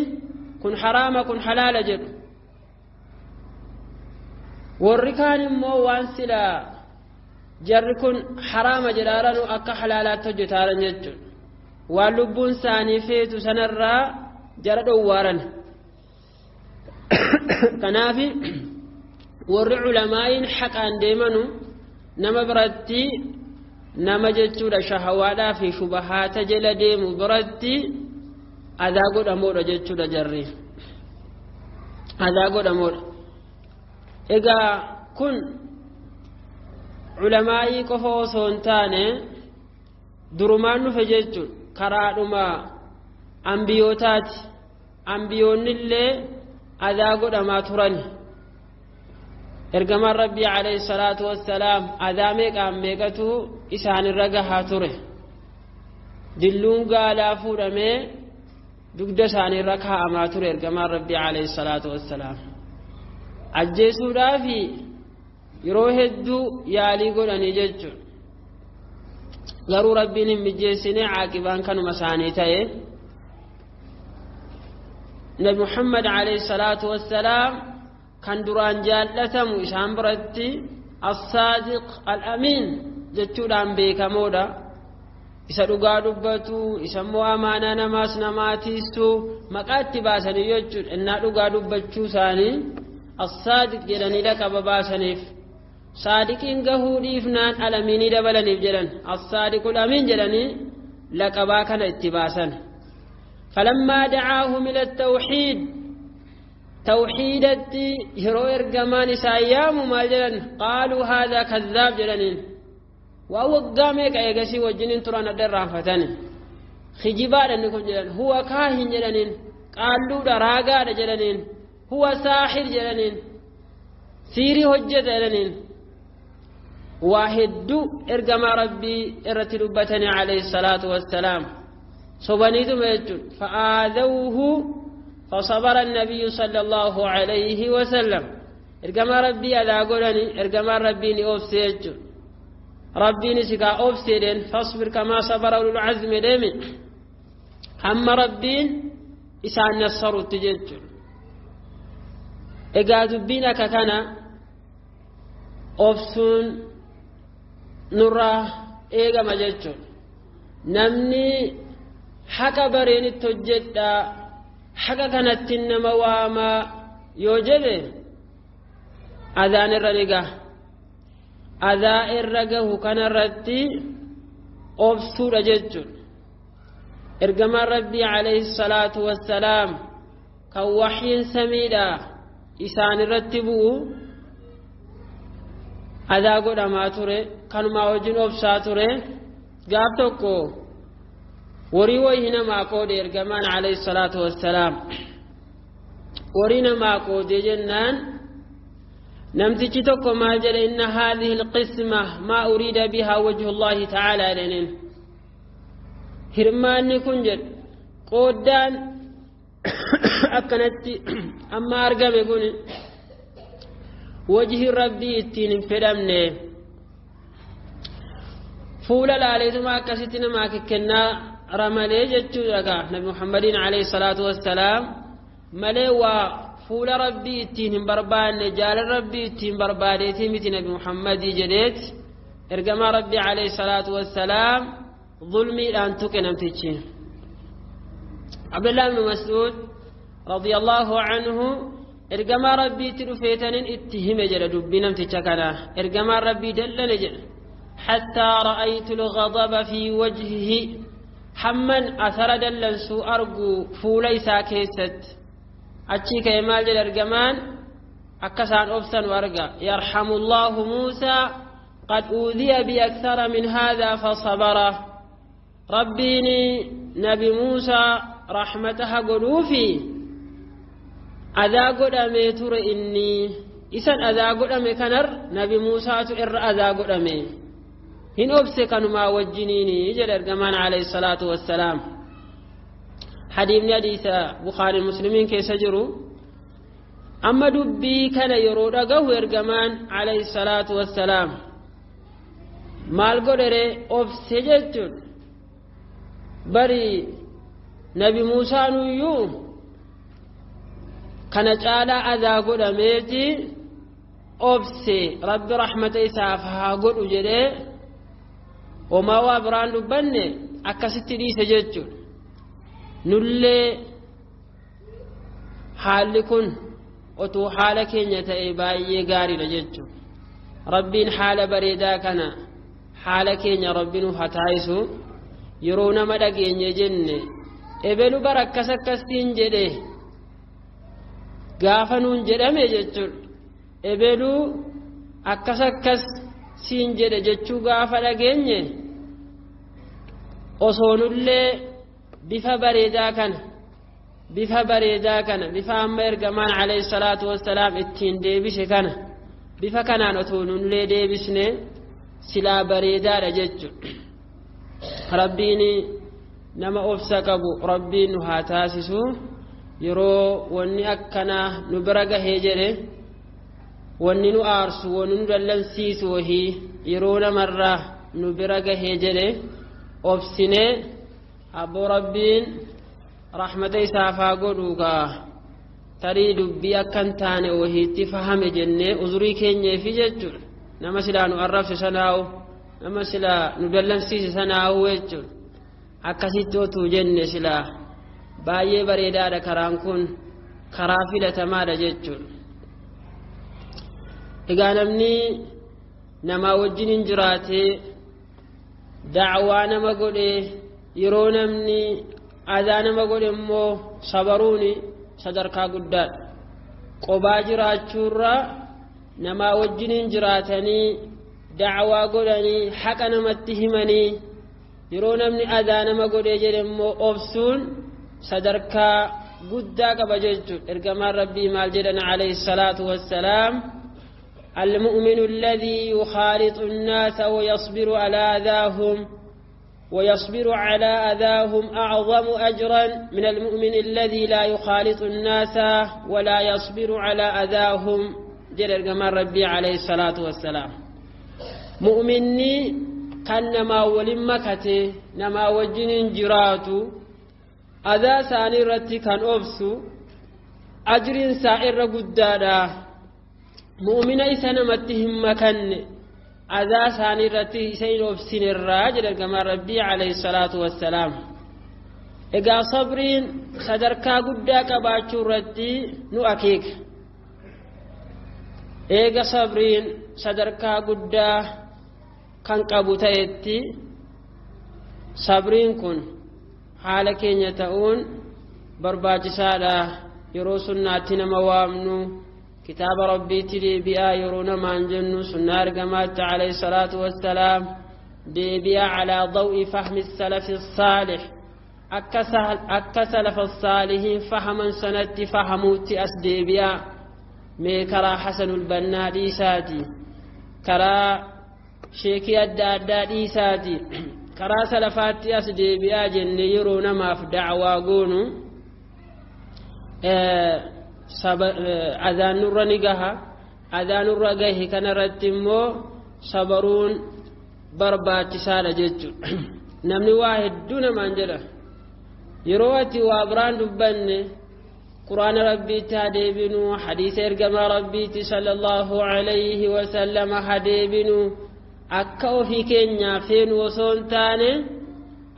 kun haraama kun halaala jedhu. Warri kaan immoo waan silaa jarri kun haraama jedhaaranu akka halaalaatti hojjetaaran jechuudha. Waan lubbuun isaanii feetu sanarraa jara dhowwaaran. Kanaafi warri ulamaa'iin haqaan deemanu nama biratti nama jechuudha shahawaadhaa fi shubahaata jala deemu biratti adaa godhamoodha jechuudha jarri. Adaa godhamoodha. Egaa kun ulamaa'ii qofa osoo hin taane durumaan dhufe jechuudha. Karaadhuma ambiyootaati. Ambiyoonnillee adaa godhamaa turan. Ergamaan Rabbii alayhi salaatu wassalaam adaa meeqaan meeqatu isaanirra gahaa ture. Dilluun gaalaa fuudhamee dugda isaaniirra kaa'amaa ture ergamaan Rabbii alayhi salaatu wassalaam. Ajjeesuudhaafi yeroo hedduu yaalii godhanii jechuudha. Garuu Rabbiin hin mijeessine, caaqibaan kanuma isaanii ta'e. Nabi Muhammad alayhi salaatu wassalaam kan duraan jaallatamu isaan biratti as-saadiq al-amiin jechuudhaan beekamoodha. Isa dhugaa dubbatu, isa immoo amaanaa namaas namaatiistu maqaa itti baasanii jechuudha. Innaa dhugaa dubbachuu isaanii as-saadiq jedhanii laqaba baasaniif. Saadiqiin gahuu dhiifnaan alamiinii dabalaniif jedhan. As-saadiqul amiin jedhanii laqabaa kana itti baasan. Falammaa dacaahum ila tawxiid, tawxiidatti yeroo ergamaan isaan yaamu maal jedhan? Qaaluu haadhaa kadhaab jedhaniin. Waa waggaa meeqa eegasii wajjiniin turan adda irraanfatani. Kijibaadha inni kun jedhan. Huwa kaahin jedhaniin. Qaalluudha, raagaadha jedhaniin. Huwa saaxir jedhaniin. Siirii hojjeta jedhaniin. Waa hedduu ergamaa Rabbii irratti dubbatanii alayhi salaatu wassalaam. Sobaniituma jechuudha. Fa'aadawuhu fasabara annabiyyu sallallahu alayhi wasallam. Ergamaa Rabbii adaa godhani, ergamaan Rabbii ni obse jechuudha. Rabbiin isikaa obse jedheen, fasbir kamaa sabara ulul azmi jedheemi. Hamma Rabbiin isaan nassarutti jechuudha. Egaa dubbiin akka kana obsuun nurraa eegama jechuudha. Namni haqa bareenitti hojjedhaa, haqa kanatti nama waamaa yoo jedhe adaan irra ni gaha. Adaa irra gahu kanarratti obsuudha jechuudha. Ergamaan Rabbii alayhi salaatu wassalaam kan waxyiin samiidha isaan irratti bu'u adaa godhamaa ture, kanumaa wajjin obsaa ture. Gaaf tokko horii wayii namaa qoode ergamaan alayhi salaatu wassalaam. Horii namaa qoode jennaan namtichi tokko maal jedhe? Inna haadhihi alqisma maa uriida bihaa wajhu Allahi ta'aalaa jedhaniin. Hirmaanni kun jedhe, qooddaan akkanatti amma argame kun wajhi Rabbii ittiin hin fedhamne. Fuula laaleetuma akkasitti namaa kennaa ramalee jechuudha gaa Nabi Muhammadiin alayhi salaatu wassalaam malee waa fuula Rabbii ittiin hin barbaanne, jaalala Rabbii ittiin barbaadeetii miti Nabi Muhammadii jedheet ergamaa Rabbii alayhi salaatu wassalaam zulmiidhaan tuqe namtichi. Abdullah ibn Mas'ud radiyallahu anhu ergamaa Rabbiitti dhufeetanin itti hime jedha dubbii namticha kana. Ergamaan Rabbii dallane jedha. Hattaa ra'aytu al-ghadaba fi wajhihi, hamman asara dallansuu argu fuula isaa keessatti. Achii ka'e maal jedha ergamaan? Akka isaan obsanu arga. Yarhamullahu Muusaa qad uudhiya biakthara min haadhaa fasabara. Rabbiin Nabi Muusaa rahmata haa godhuufi, adaa godhamee ture inni isan adaa godhame kanar Nabi Muusaatu irra adaa godhame hin obse kanumaa wajjiniini jedha ergamaan alayhi salaatu wassalaam. Hadiifni hadiisa Bukhaari Muslimiin keessa jiru. Amma dubbii kana yeroo dhagahu ergamaan alayhi salaatu wassalaam maal godhere? Obse jechuudha. Bari Nabi Muusaanuyyuu kana caalaa adaa godhameeti obse, Rabbi rahmata isaaf haa godhu jedhee homaa waa biraan dubbanne akkasitti dhiise jechuudha. Nullee haalli kun otuu haala keenya ta'e baay'ee gaariidha jechuudha. Rabbiin haala bareedaa kana haala keenya Rabbi nuuf haa taasisu. Yeroo nama dhageenye jenne ebelu bara akkas akkasiin jedhe gaafa nuun jedhame jechuudha. Ebeluu akkas akkas siin jedhe jechuu gaafa dhageenye osoo nullee bifa bareedaa kana, bifa bareedaa kana, bifa amma ergamaan alayhi salaatu wassalaam ittiin deebise kana, bifa kanaan otoo nullee deebisne silaa bareedaadha jechuudha. Rabbiin nama obsa qabu Rabbiin nu haa taasisu. Yeroo wanni akkanaa nu bira gahee jedhe, wanni nu aarsu, wanni nu dallansiisu wahii yeroo namarraa nu bira gahee jedhe, obsinee abboo Rabbiin rahmata isaaf haa godhu gaa, tarii dubbii akka hin taane wahiitti fahame jennee uzurii keenyeefi jechuudha. Nama silaa nu arrabse sanaa'u Nama silaa nu dallansiise sanaa'uu jechuudha. Akkasitti otuu jenne silaa baay'ee bareedaadha, karaan kun karaa filatamaadha jechuudha. Egaa namni namaa wajjin hin jiraate, dacwaa nama godhe, yeroo namni adaa nama godhe immoo sabaruuni sadarkaa guddaadha. Qobaa jiraachuurra namaa wajjin hin jiraatanii, dacwaa godhanii, haqa namatti himanii, yeroo namni adaa nama godhee jedhe immoo obsuun sadarkaa guddaa qaba jechuudha. Ergamaan Rabbii maal jedhan alayhi salaatu wassalaam? المؤمن الذي يخالط الناس ويصبر على أذاهم أعظم أجرا من المؤمن الذي لا يخالط الناس ولا يصبر على أذاهم. جل الجمال ربي عليه الصلاة والسلام، مؤمني كان نما ولمكته نما وجن جراتو أذا ساني رتي كان أبسو أجر سائر قدادا مؤمن إسا نمتهم مكان أذا ساني رتي سين أبسين الراجل الجمال ربي عليه الصلاة والسلام. إذا صبرين صدركا قداك باتشو رتي نؤكيك. Eega sabriin sadarkaa guddaa kan qabu ta'etti, sabriin kun haala keenya ta'uun barbaachisaadha. Yeroo sunnaatti nama waamnu, kitaaba Rabbiitti deebi'aa yeroo namaan jennu, sunnaa ergamaatti alayhi salaatu wassalaam deebi'aa, calaa daw'i fahmi salafi saalix, akka salafa saalihiin fahaman sanatti fahamuutti as deebi'aa. Mee karaa Hasanul Bannaa dhiisaati, karaa sheekii adda addaa dhiisaati, karaa salafaatti as deebi'aa jenne yeroo namaaf dacwaa goonu, adaan nurra ni gaha. Adaan nurra gahe kanarratti immoo sabaruun barbaachisaadha jechuudha. Namni waa hedduu namaan jedha. Yeroo ati waa biraan dubbanne, quraana Rabbiitti haa deebinu, hadiisa ergamaa Rabbiitti sallallahu alayhi wasallam haa deebinu, akka ofii keenyaa feenu osoo hin taane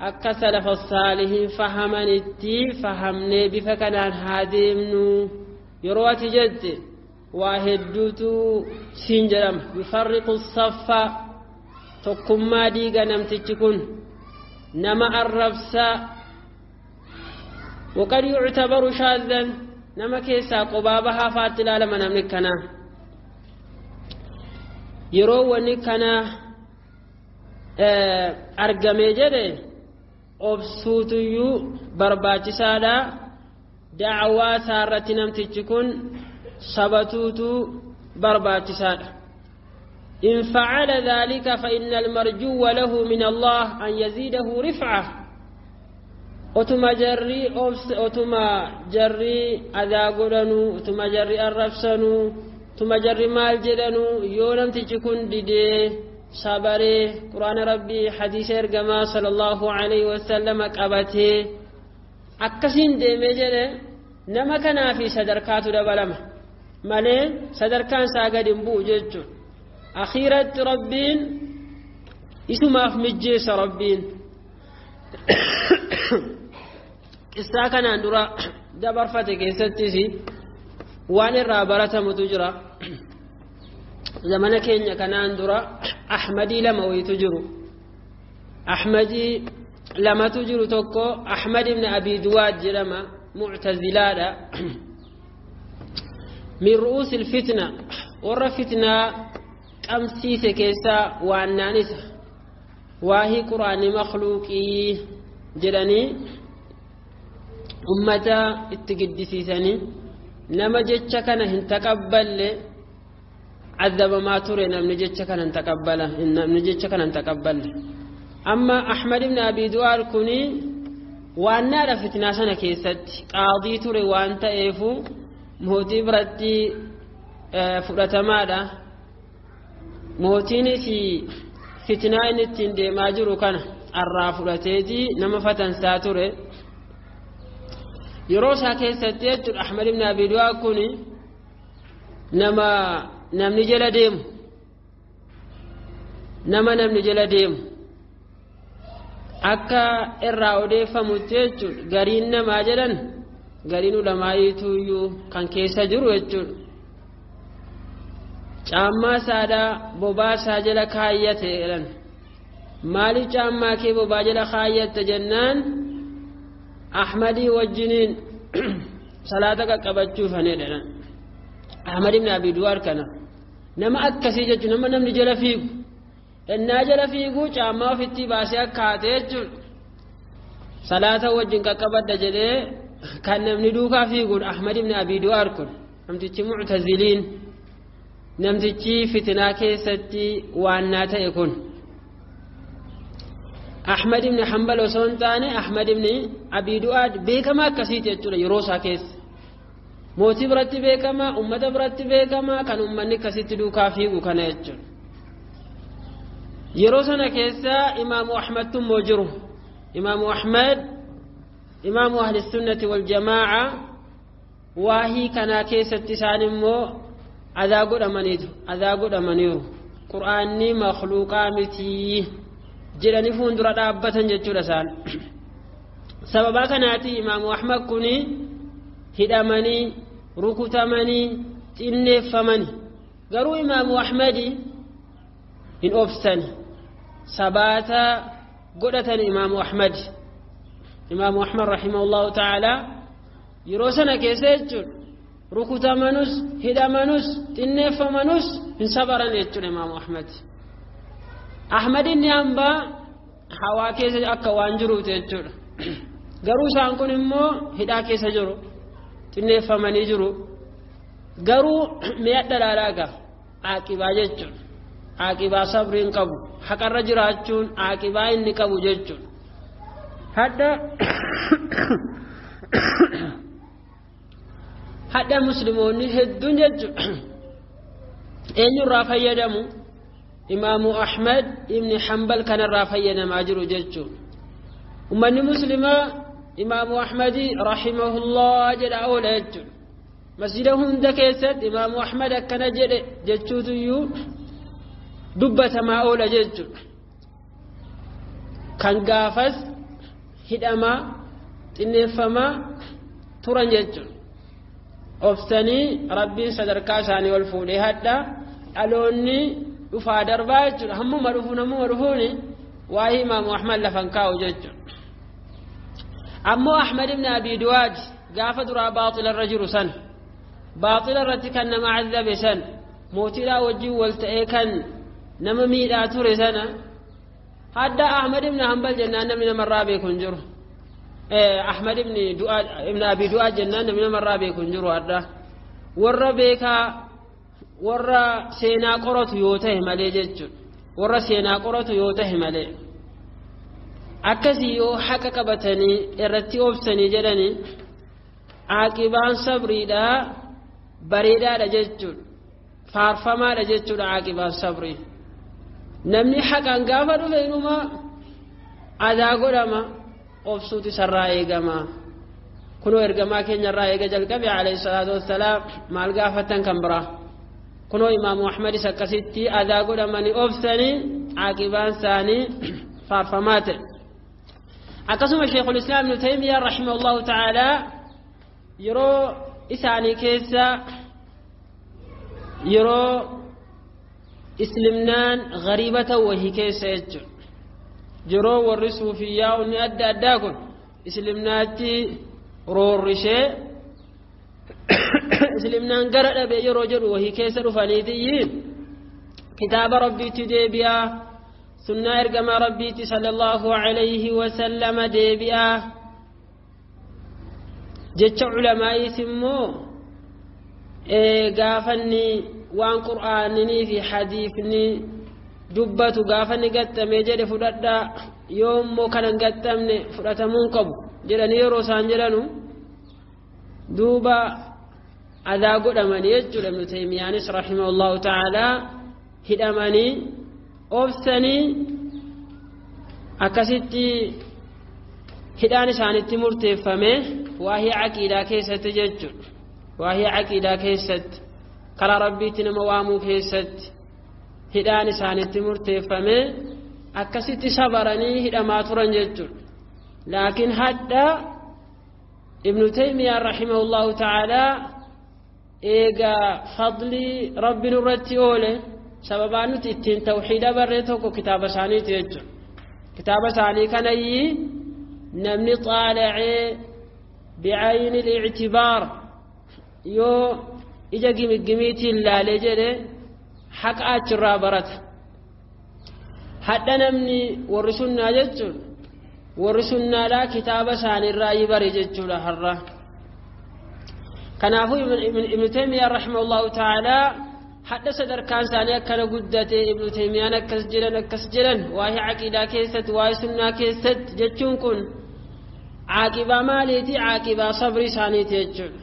akka salafa saalihiin fahamanitti fahamnee bifa kanaan haa deemnu yeroo ati jette, waa hedduutu siin jedhama. Yufarriqu saffa, tokkummaa diiga, namtichi kun nama arrabsaa. وقد يعتبر شاذا، نما كيسا قبابها فاتلا لما نملك كنا yeroo wanni kana argamee jedhe obsuutuyyuu barbaachisaadha. Dacwaa isaarratti namtichi kun sabatuutu barbaachisaadha. إن فعل ذلك فإن المرجو له من الله أن يزيده رفعة. Otuma jarri adaa godhanu, otuma jarri arrabsanu, otuma jarri maal jedhanu, yoo namtichi kun didee sabaree quraana Rabbii, hadiisa ergamaa sallallahu alaihi wasallam qabatee akkasiin deemee jedhe, nama kanaafi sadarkaatu dabalama malee sadarkaan isaa gadi hin bu'u jechuudha. Akhiiratti Rabbiin isumaaf mijjeessa. Rabbiin qissaa kanaan dura dabarfate keessattis waan irraa baratamutu jira. Zamana keenya kanaan dura Ahmadii lama wayitu jiru. Ahmadii lamatu jiru. Tokko Ahmad ibn Abi Duwaad jedhama, muctazilaadha, min ru'uusi ilfitna, warra fitnaa qabsiise keessaa waannaan isa waahii quraanii makhluuqii jedhanii ummata itti giddisiisanii, nama jecha kana hin taqabballe azabamaa ture. Namni jecha kana hin taqabbala, namni jecha kana hin taqabballe. Amma Ahmad ibn Abi Du'aal kuni waannaadha. Fitnaa sana keessatti qaadii ture waan ta'eefu mootii biratti fudhatamaadha. Mootiinis fitnaa inni ittiin deemaa jiru kana arraa fudhateeti nama fatansaa ture yeroo isaa keessatti jechuudha. Ahmad ibn Abi Du'aal kuni nama namni jala deemu. Nama namni jala deemu akka irraa odeeffamutti jechuudha. Gariin namaa jedhan gariin ulamaa'iituyyuu kan keessa jiru jechuudha. Caammaa isaadhaa bobaa isaa jala kaayyate jedhan. Maaliif caammaa kee bobaa jala kaayyatte jennaan Ahmadii wajjiniin salaata qaqqabachuufane jedhan. Ahmad ibn Abi Duwaar kana nama akkasii jechuun nama namni jala fiigu ennaa jala fiiguu caammaa ofitti baasee akka haate jechuudha. Salaata wajjin qaqqabadha jedhee kan namni duukaa fiiguudha Ahmad ibn Abi Duwaar kun namtichi muctaziliin namtichi fitinaa keessatti waannaa ta'e kun. Ahmad ibn Hanbal osoo hin taane Ahmad ibn Abi Du'aad beekamaa akkasiiti jechuudha yeroo isaa keessa. Mootii biratti beekamaa, uummata biratti beekamaa kan uummanni akkasitti duukaa fiigu kana jechuudha. Yeroo sana keessa Imaamu Ahmadtu immoo jiru. Imaamu Ahmad Imaamu Ahli Sunnati wal Jamaa'a waahii kanaa keessatti isaan immoo adaa godhamaniitu adaa godhamaniiru. Qur'aanni makhluuqaa mitii jedhanii fuuldura dhaabbatan jechuudha isaan. Sababaa kanaati Imaamu Ahmad kuni hidhamanii rukutamanii xinneeffamani. Garuu Imaamu Ahmadi hin obsani. Sabaata godhatan Imaamu Ahmad. Imaamu Ahmad rahimahullahu ta'ala yeroo sana keessa jechuudha rukutamanus hidhamanus xinneeffamanus hin sabaran jechuudha Imaamu Ahmad. Ahmad inni hambaa hawaa keessa akka waan jiruuti jechuudha. Garuu isaan kun immoo hidhaa keessa jiru, xinneeffamanii jiru. Garuu mi'a dhalaalaa ga'a aaqibaa jechuudha. Aaqibaa sabriin qabu haqarra jiraachuun aaqibaa inni qabu jechuudha. Hadda musliimoonni hedduun jechuudha eenyurraa fayyadamu? Imaamu Ahmad ibn Hanbal kanarraa fayyadamaa jiru jechuudha. Uummanni muslimaa Imaamu Ahmadi rahimahullah jedha oola jechuudha. Masjida hunda keessatti Imaamu Ahmad akkana jedhe jechuutuyyuu dubbatamaa oola jechuudha. Kan gaafas hidhamaa xinneeffamaa turan jechuudha. Obsanii Rabbiin sadarkaa isaanii ol fuudhee hadha dhaloonni dhufaa darbaa jechuudha. Hammuma dhufuun hammuma dhufuuni waa'ee Imaamu Ahmad lafan kaa'u jechuudha. Ammoo Ahmad ibn Abi Duwaad gaafa duraa baaxilarra jiru san baaxilarratti kan nama azabe san mootiidhaa wajjin wal ta'ee kan nama miidhaa ture sana hadda Ahmad ibn Hanbal jennaan namni namarraa beeku hin jiru. Ahmad ibn Abi Duwaad jennaan namni namarraa beeku hin jiru hadda warra beekaa warra seenaa qoratu yoo ta'e malee jechuudha. Warra seenaa qoratu yoo ta'e malee. Akkasii yoo haqa qabatanii irratti obsanii jedhanii aaqibaan sabriidhaa bareedaadha jechuudha. Faarfamaadha jechuudha aaqibaan sabrii. Namni haqaan gaafa dhufe inuma adaa godhama obsuutu isarraa eegama. Kunoo ergamaa keenyarraa eega jalqabe alayhi salaatu wassalaam maal gaafatan kan biraa. Kunoo Imaamu Ahmadis akkasitti adaa godhamanii obsanii aaqibaan isaanii faarfamaa ta'e. Akkasuma Sheekhul Islaam Ibnu Taymiyaa rahimahullahu ta'ala yeroo isaanii keessa yeroo islimnaan gariiba ta'u wahii keessa jechuudha. Yeroo warri suufiyyaa inni adda addaa kun islimnaatti roorrishee islimnaan gara dhabe yeroo jedhu wahii keessa dhufaniitiyyi kitaaba Rabbiitti deebi'aa sunnaa ergamaa Rabbiitti sallallahu alayhi wasallama deebi'aa jecha ulamaa'iis immoo gaafanni waan qur'aaninii fi hadiifni dubbatu gaafanni gattamee jedhe fudhadhaa yoo immoo kana hin gattamne fudhatamuun qabu jedhanii yeroo isaan jedhanu duuba adaa godhamanii jechuudha. Ibnu Taymiyaanis rahimahullahu ta'ala hidhamanii obsanii akkasitti hidhaan isaanitti murteeffame waahii aqiidaa keessatti jechuudha. Waahii aqiidaa keessatti karaa Rabbiitti nama waamuu keessatti Hidhaan isaanitti murteeffame akkasitti sabaranii hidhamaa turan jechuudha. Laakiin hadda Ibnu Taymiyyaan rahimahullahu ta'aalaa eegaa fadlii rabbi nurratti oole sababaan nuti ittiin tawxiida barree tokko kitaaba isaaniiti jechuudha. Kitaaba isaanii kanayyii namni xaala'ee bicayni lictibaar yoo ija gimiggimiitiin laalee jedhe haqa achirraa barata. Hadha namni warri sunnaa jechuudha. Warri sunnaadhaa kitaaba isaaniirraa bare jechuudha har'a. Kanaafuu Ibnu Taymiyyaan rahimahullahu ta'aalaa hadha sadarkaan isaanii akkana guddate Ibnu Taymiyyaan akkas jedhan akkas jedhan waa'ee aqiidaa keessatti waa'ee sunnaa keessatti jechuun kun caaqibaa maaliiti? Caaqibaa sabrii isaaniiti jechuudha.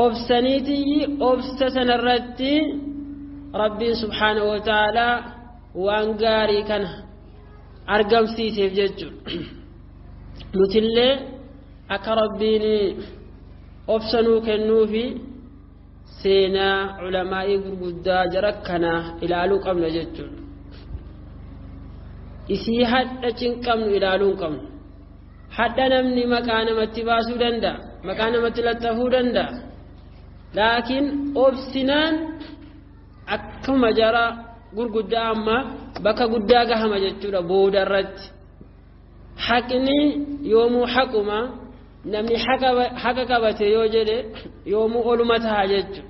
Obsaniitii obsa sanarratti Rabbiin subhaanahu wa ta'aalaa waan gaarii kana argamsiiseef jechuudha. Nutillee akka Rabbiin obsa nuu kennuufi seenaa culamaa'ii gurguddaa jara kanaa ilaaluu qabna jechuudha. Isii hadha cinqabnu ilaaluu hin qabnu. Hadha namni maqaa namatti baasuu danda'a, maqaa namatti laxxafuu danda'a. Laakiin obsinaan akkuma jara gurguddaa amma bakka guddaa gahama jechuudha booda irratti. Haqni yoomuu haquma namni haqa qabate yoo jedhe yoomuu oluma ta'a jechuudha.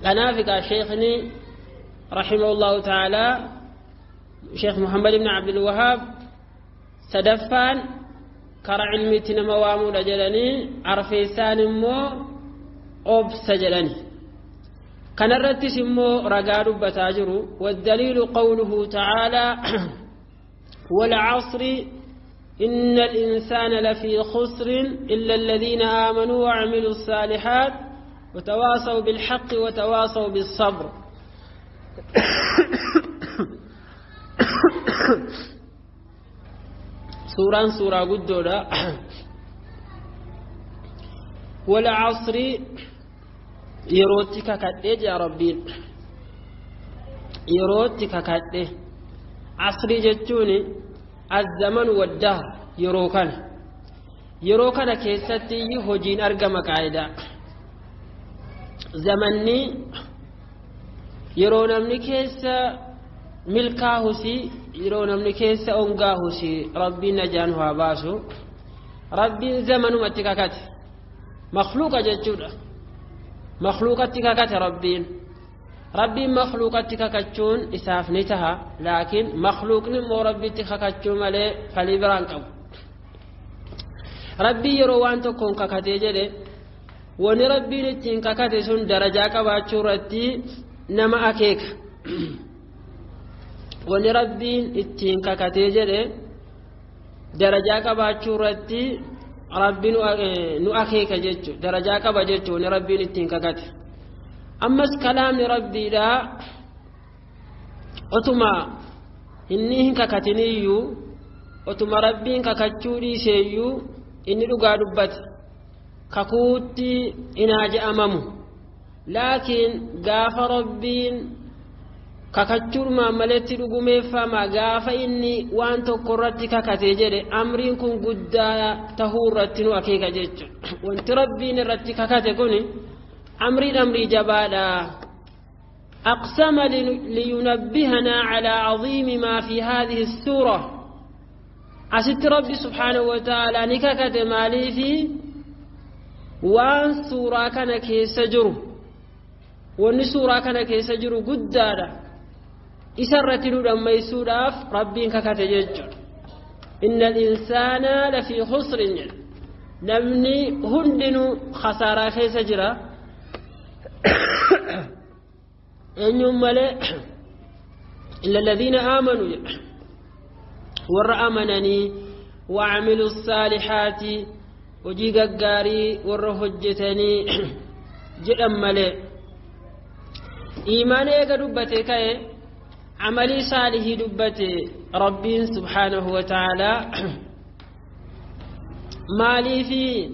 Kanaaf egaa sheekni rahimahullahu ta'aalaa Sheekh Muhammad ibn Abdul Wahaab sadaffaan karaa ilmiitti nama waamuudha jedhanii arfeessaan immoo obsa jedhani. Kanarrattis immoo ragaa dubbataa jiru. Waddaliilu qawluhu ta'aalaa والعصر إن الإنسان لفي خسر إلا الذين آمنوا وعملوا الصالحات وتواصوا بالحق وتواصوا بالصبر. سورة سورة قدودة. والعصر yerootti kakadhee jaa Rabbiin yerootti kakadhe. Asrii jechuun azzaman waddahr yeroo kana yeroo kana keessatti hojiin argama qaayidaa. Zamanni yeroo namni keessa milkaahusi yeroo namni keessa ongaahusi Rabbiin najaan haa baasu. Rabbiin zamanumatti kakate makhluuqa jechuudha. Makhluuqatti kakate Rabbiin. Rabbiin makhluuqatti kakachuun isaaf ni taha, laakiin makhluuqni immoo Rabbitti kakachuu malee falii biraan qabu. Rabbiin yeroo waan tokkoon kakatee jedhe wanni Rabbiin ittiin kakate sun darajaa qabaachuu irratti nama akeeka. Wanni Rabbiin ittiin kakatee jedhe darajaa qabaachuu irratti Rabbi nu akeeka jechuudha. Darajaa qaba jechuudha wanni Rabbiin ittiin kakate. Ammas kalaamni Rabbiidhaa otuma inni hin kakatiniyyuu otuma Rabbiin kakachuu dhiiseeyyuu inni dhugaa dubbate kakuutti inaa je'amamu. Laakiin gaafa Rabbiin kakachuudhumaan maletti dhugumeeffama gaafa inni waan tokko irratti kakatee jedhe amriin kun guddaa tahuu irratti nu akeeka jechuudha. Wanti Rabbiin irratti kakate kun amriin amrii jabaadha. أقسم لينبهنا على عظيم ما في هذه السورة. أست ربي سبحانه وتعالى نككت مالي في وان سورة كان كيس جرو وان سورة كان كيس جرو قدادة إسرت لما يسوداف ربي ككت ججر. إن الإنسان لفي خسر نمني هندن خسارة كيس جرا إنهم إلا الذين آمنوا ور أمنني وعملوا الصالحات وجيق القاري ور هجتني جدًا ملئ إيمان إيقا دبتي كي عملي صالح دبتي ربي سبحانه وتعالى مالي في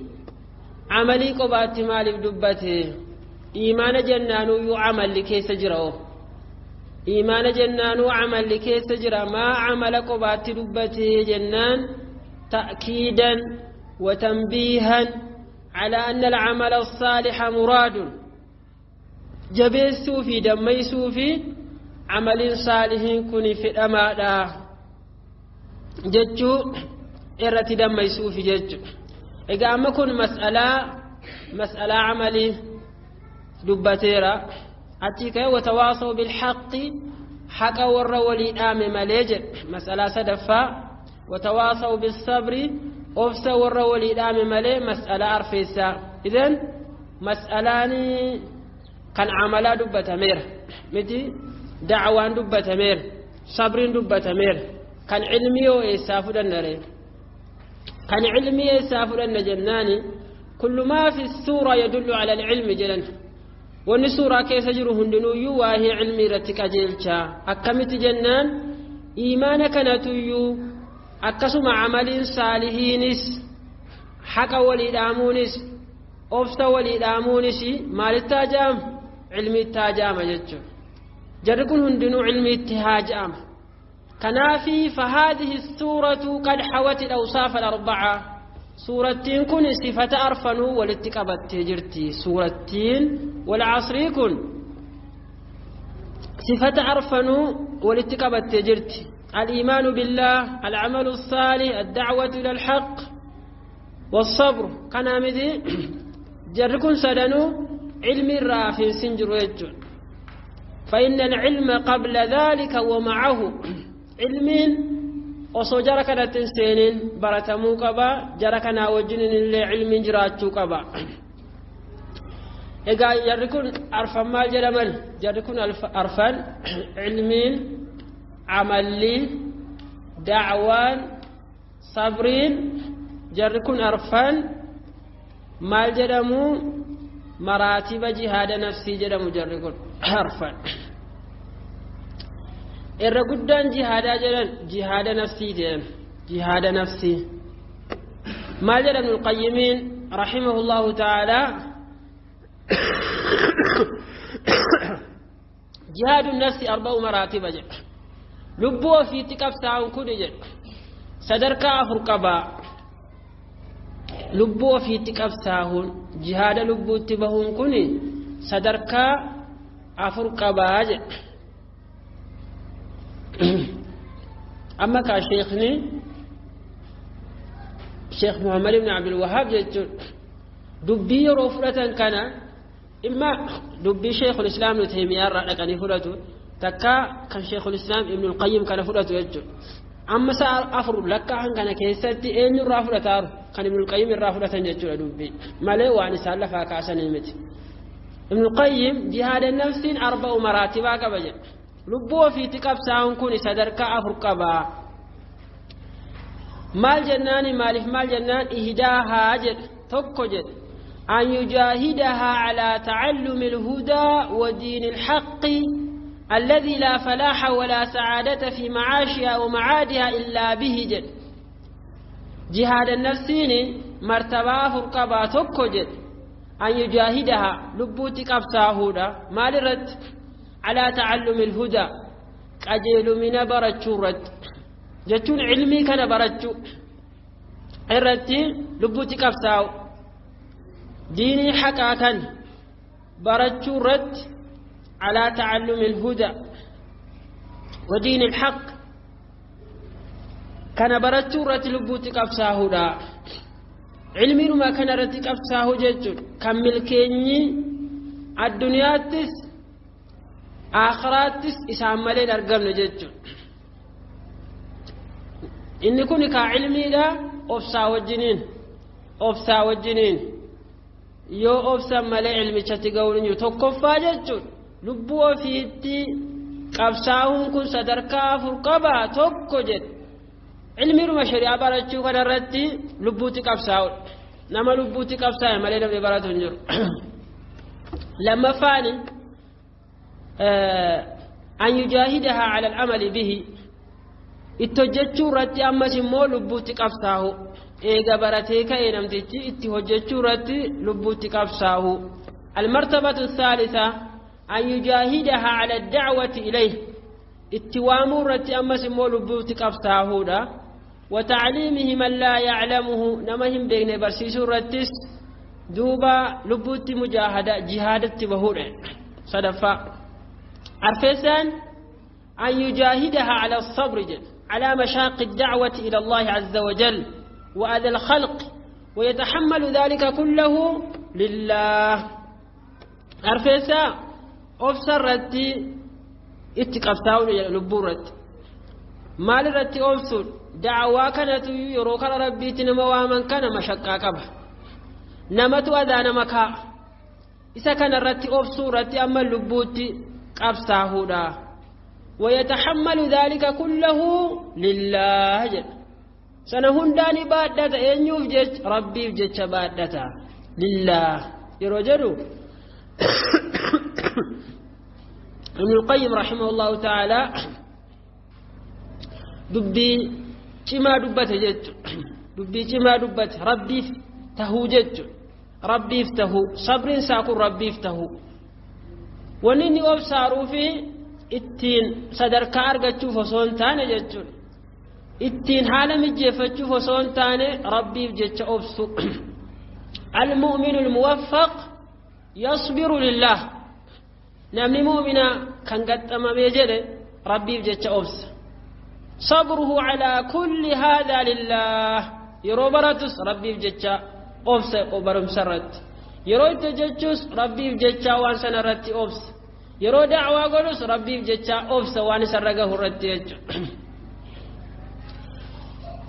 عملي قبات مالي دبتي إيمان جنانو يعمل لكي سجره Iimaana jennaanuu camalli keessa jira. Maa camala qobaatti dubbatee jennaan ta'kiidan wa tanbiihan على أن العمل الصالح مراد jabeessuu fi dammaysuu fi camaliin saalihiin kun fedhamaadha jechuu irratti dammaysuufi jechu. Egaa amma kun mas'alaa camalii dubbateera. Achii ka'e watawaasaw bilhaqqi, haqa warra walii dhaame malee jedhe, mas'alaa sadaffaa. Watawaasaw bisabri, obsa warra walii dhaame malee, mas'alaa arfeessaa. Idan mas'alaani kan camalaa dubbatameera miti, dacwaan dubbatameera, sabriin dubbatameera. Kan cilmii yoo eessaa fudhanna ree? Kan cilmii eessaa fudhanna jennaani, kullu maa fi suura yadullu ala alcilmi jedhan. Wanni suuraa keessa jiru hundinuuyyuu waa'ee cilmii irratti qajeelcha. Akkamitti jennaan, iimaana kanatuyyuu akkasuma camaliin saalihiinis, haqa walii dhaamuunis, obsa walii dhaamuunis maalitti hajaama? Cilmiitti hajaama jechuudha. Jarri kun hundinuu cilmiitti hajaama. Kanaafi fahaadihi suuratu qad hawati awsaafa al-arba'a, suurattiin kun sifata arfanuu walitti qabattee jirti. Suurattiin wal casrii kun sifata arfanuu walitti qabattee jirti: الإيمان بالله، العمل الصالح، الدعوة إلى الحق، والصبر. كان مدي جركن سدنو علم الرافع سنجر يجون. فإن العلم قبل ذلك ومعه، علم osoo jara kanatti hin seenin baratamuu qaba, jara kanaa wajjinin illee ilmiin jiraachuu qaba. Egaa jarri kun arfan maal jedhaman? Jarri kun arfan, ilmiin, camalli, dacwaan, sabriin, jarri kun arfan maal jedhamu? Maraatiba jihaada nafsii jedhamu. Jarri kun arfan irra guddaan jihaadaa jedhan, jihaada nafsii jedhan. Jihaada nafsii maal jedha Ibnul Qayyimiin rahimahullahu ta'ala? Jihaadu nafsi arba'u maraatiba jedha. Lubbuu ofiitti qabsaa'uun kun jedha sadarkaa afur qabaa. Lubbuu ofiitti qabsaa'uun, jihaada lubbuutti bahuun kun sadarkaa afur qabaa jedha. Amma kaa sheekni Sheekh Muhammad ibn Abdul Wahhaab jechuun dubbii yeroo fudhatan kana imma dubbii Sheekhul Islaam Ibn Taymiyaa irraa dhaqanii fudhatu, takka kan Sheekhul Islaam Ibn Qayyim kana fudhatu jechuudha. Amma sa'a afur lakkaa'an kana keessatti eenyu irraa fudhataaru? Kan Ibn Qayyim irraa fudhatan jechuudha, dubbii malee waan isaan lafaa kaasanii miti. Ibn Qayyim jihaada nafsiin arba'u maraatibaa qaba jedha. Lubbuu ofiitti qabsaa'uun kun sadarkaa afur qaba. Maal jennaani, maaliif maal jennaan, ihdaahaa jedha, tokko jedha, an yujaahidahaa calaa tacallumi alhudaa wa diini alhaqqi الذي لا فلاح ولا سعادة في معاشها ومعادها إلا به جد. جهاد النفسين مرتبة فرقبا تكو جد، أن يجاهدها لبوتي قبساهودا مال رد على تعلم الهدى، قجيل من برچو رد جتون علمي كان برچو irratti lubbuutti qabsaa'u, diinii haqaa kan barachuu irratti. على تعلم الهدى ودين الحق كان برچو irratti lubbuutti qabsaa'uudha. Cilmiinuma kana irratti qabsaa'u jechuun kan milkeenyi addunyaattis aakhiraattis isaan malee hin argamne jechuudha. Inni kun kaa cilmiidha obsaa wajjiniin, obsaa wajjiniin yoo obsan malee cilmichatti ga'uun hin jiru. Tokkoffaa jechuudha, lubbuu ofiitti qabsaa'uun kun sadarkaa afur qaba. Tokko jedhe, cilmiidhuma shari'aa barachuu kanarratti lubbuutti qabsaa'udha. Nama lubbuutti qabsaa'e malee namni baratu hin jiru. Lammaffaani, an yujaahidahaa cala al'amali bihi, itti hojjechuu irratti ammas immoo lubbuutti qabsaa'u. Eega baratee ka'e namtichi itti hojjechuu irratti lubbuutti qabsaa'u. المرتبة الثالثة أن يجاهدها على الدعوة إليه. Itti waamuu irratti ammas immoo lubbuutti qabsaahuudha. Watacliimihi man laa yaclamuhu, nama hin beekne barsiisuu irrattis duuba lubbuutti mujaahada jihaadatti bahuudha. Sadaffaa. Arfeessaan an yujaahidaha cala asabri jedha, calaa mashaaqi dacwati ila allahi azza wajal wa ada alkhalq ويتحمل ذلك كله لله. أرفيسا أفسرتي اتقفتاون لبورت مال رتي أفسر دعوة كانت يروك ربي تنموا من كان مشقا قبه نمت أذان مكا إذا كان رتي أفسر رتي أما اللبوت قفساهودا ويتحمل ذلك كله لله جل. Sana hundaani baadhata eenyuuf jecha? Rabbiif jecha baadhata lillah yeroo jedhu Ibn al-Qayyim rahimahullahu ta'ala dubbii cimaa dubbate jechuudha. Dubbii cimaa dubbate rabbiif tahuu jechuudha. Rabbiif tahuu sabriin isaa kun rabbiif tahuu wanni inni obsaaruu fi ittiin sadarkaa argachuuf osoo hin taane jechuudha. Ittiin haala mijeeffachuuf osoo hin taane rabbiif jecha obsu. Almu'minu almuwaffaq yasbiru lillah. Namni mu'mina kan gaxxamamee jedhe rabbiif jecha obsa. Sabruhu calaa kulli haadaa lillah. Yeroo baratus rabbiif jecha obsa barumsa irratti. Yeroo itti hojjechuus rabbiif jecha waan sana irratti obsa. Yeroo da'waa godhus rabbiif jecha obsa waan isarra gahu irratti jechuudha.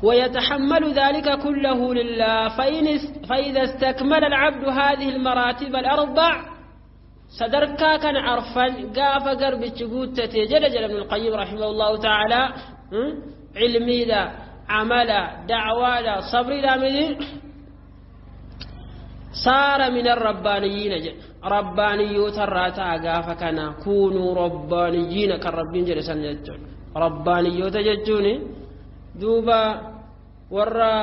ويتحمل ذلك كله لله. فإذا استكمل العبد هذه المراتب الأربع صدركا كان عرفا قاف قرب تجوتة جل جل ابن القيم رحمه الله تعالى علمي ذا عملا دعوة ذا صبر ذا صار من الربانيين جل ربانيو تراتا قاف كان كونوا ربانيين كالربين جل سنجل ربانيو تججوني دوبا ورا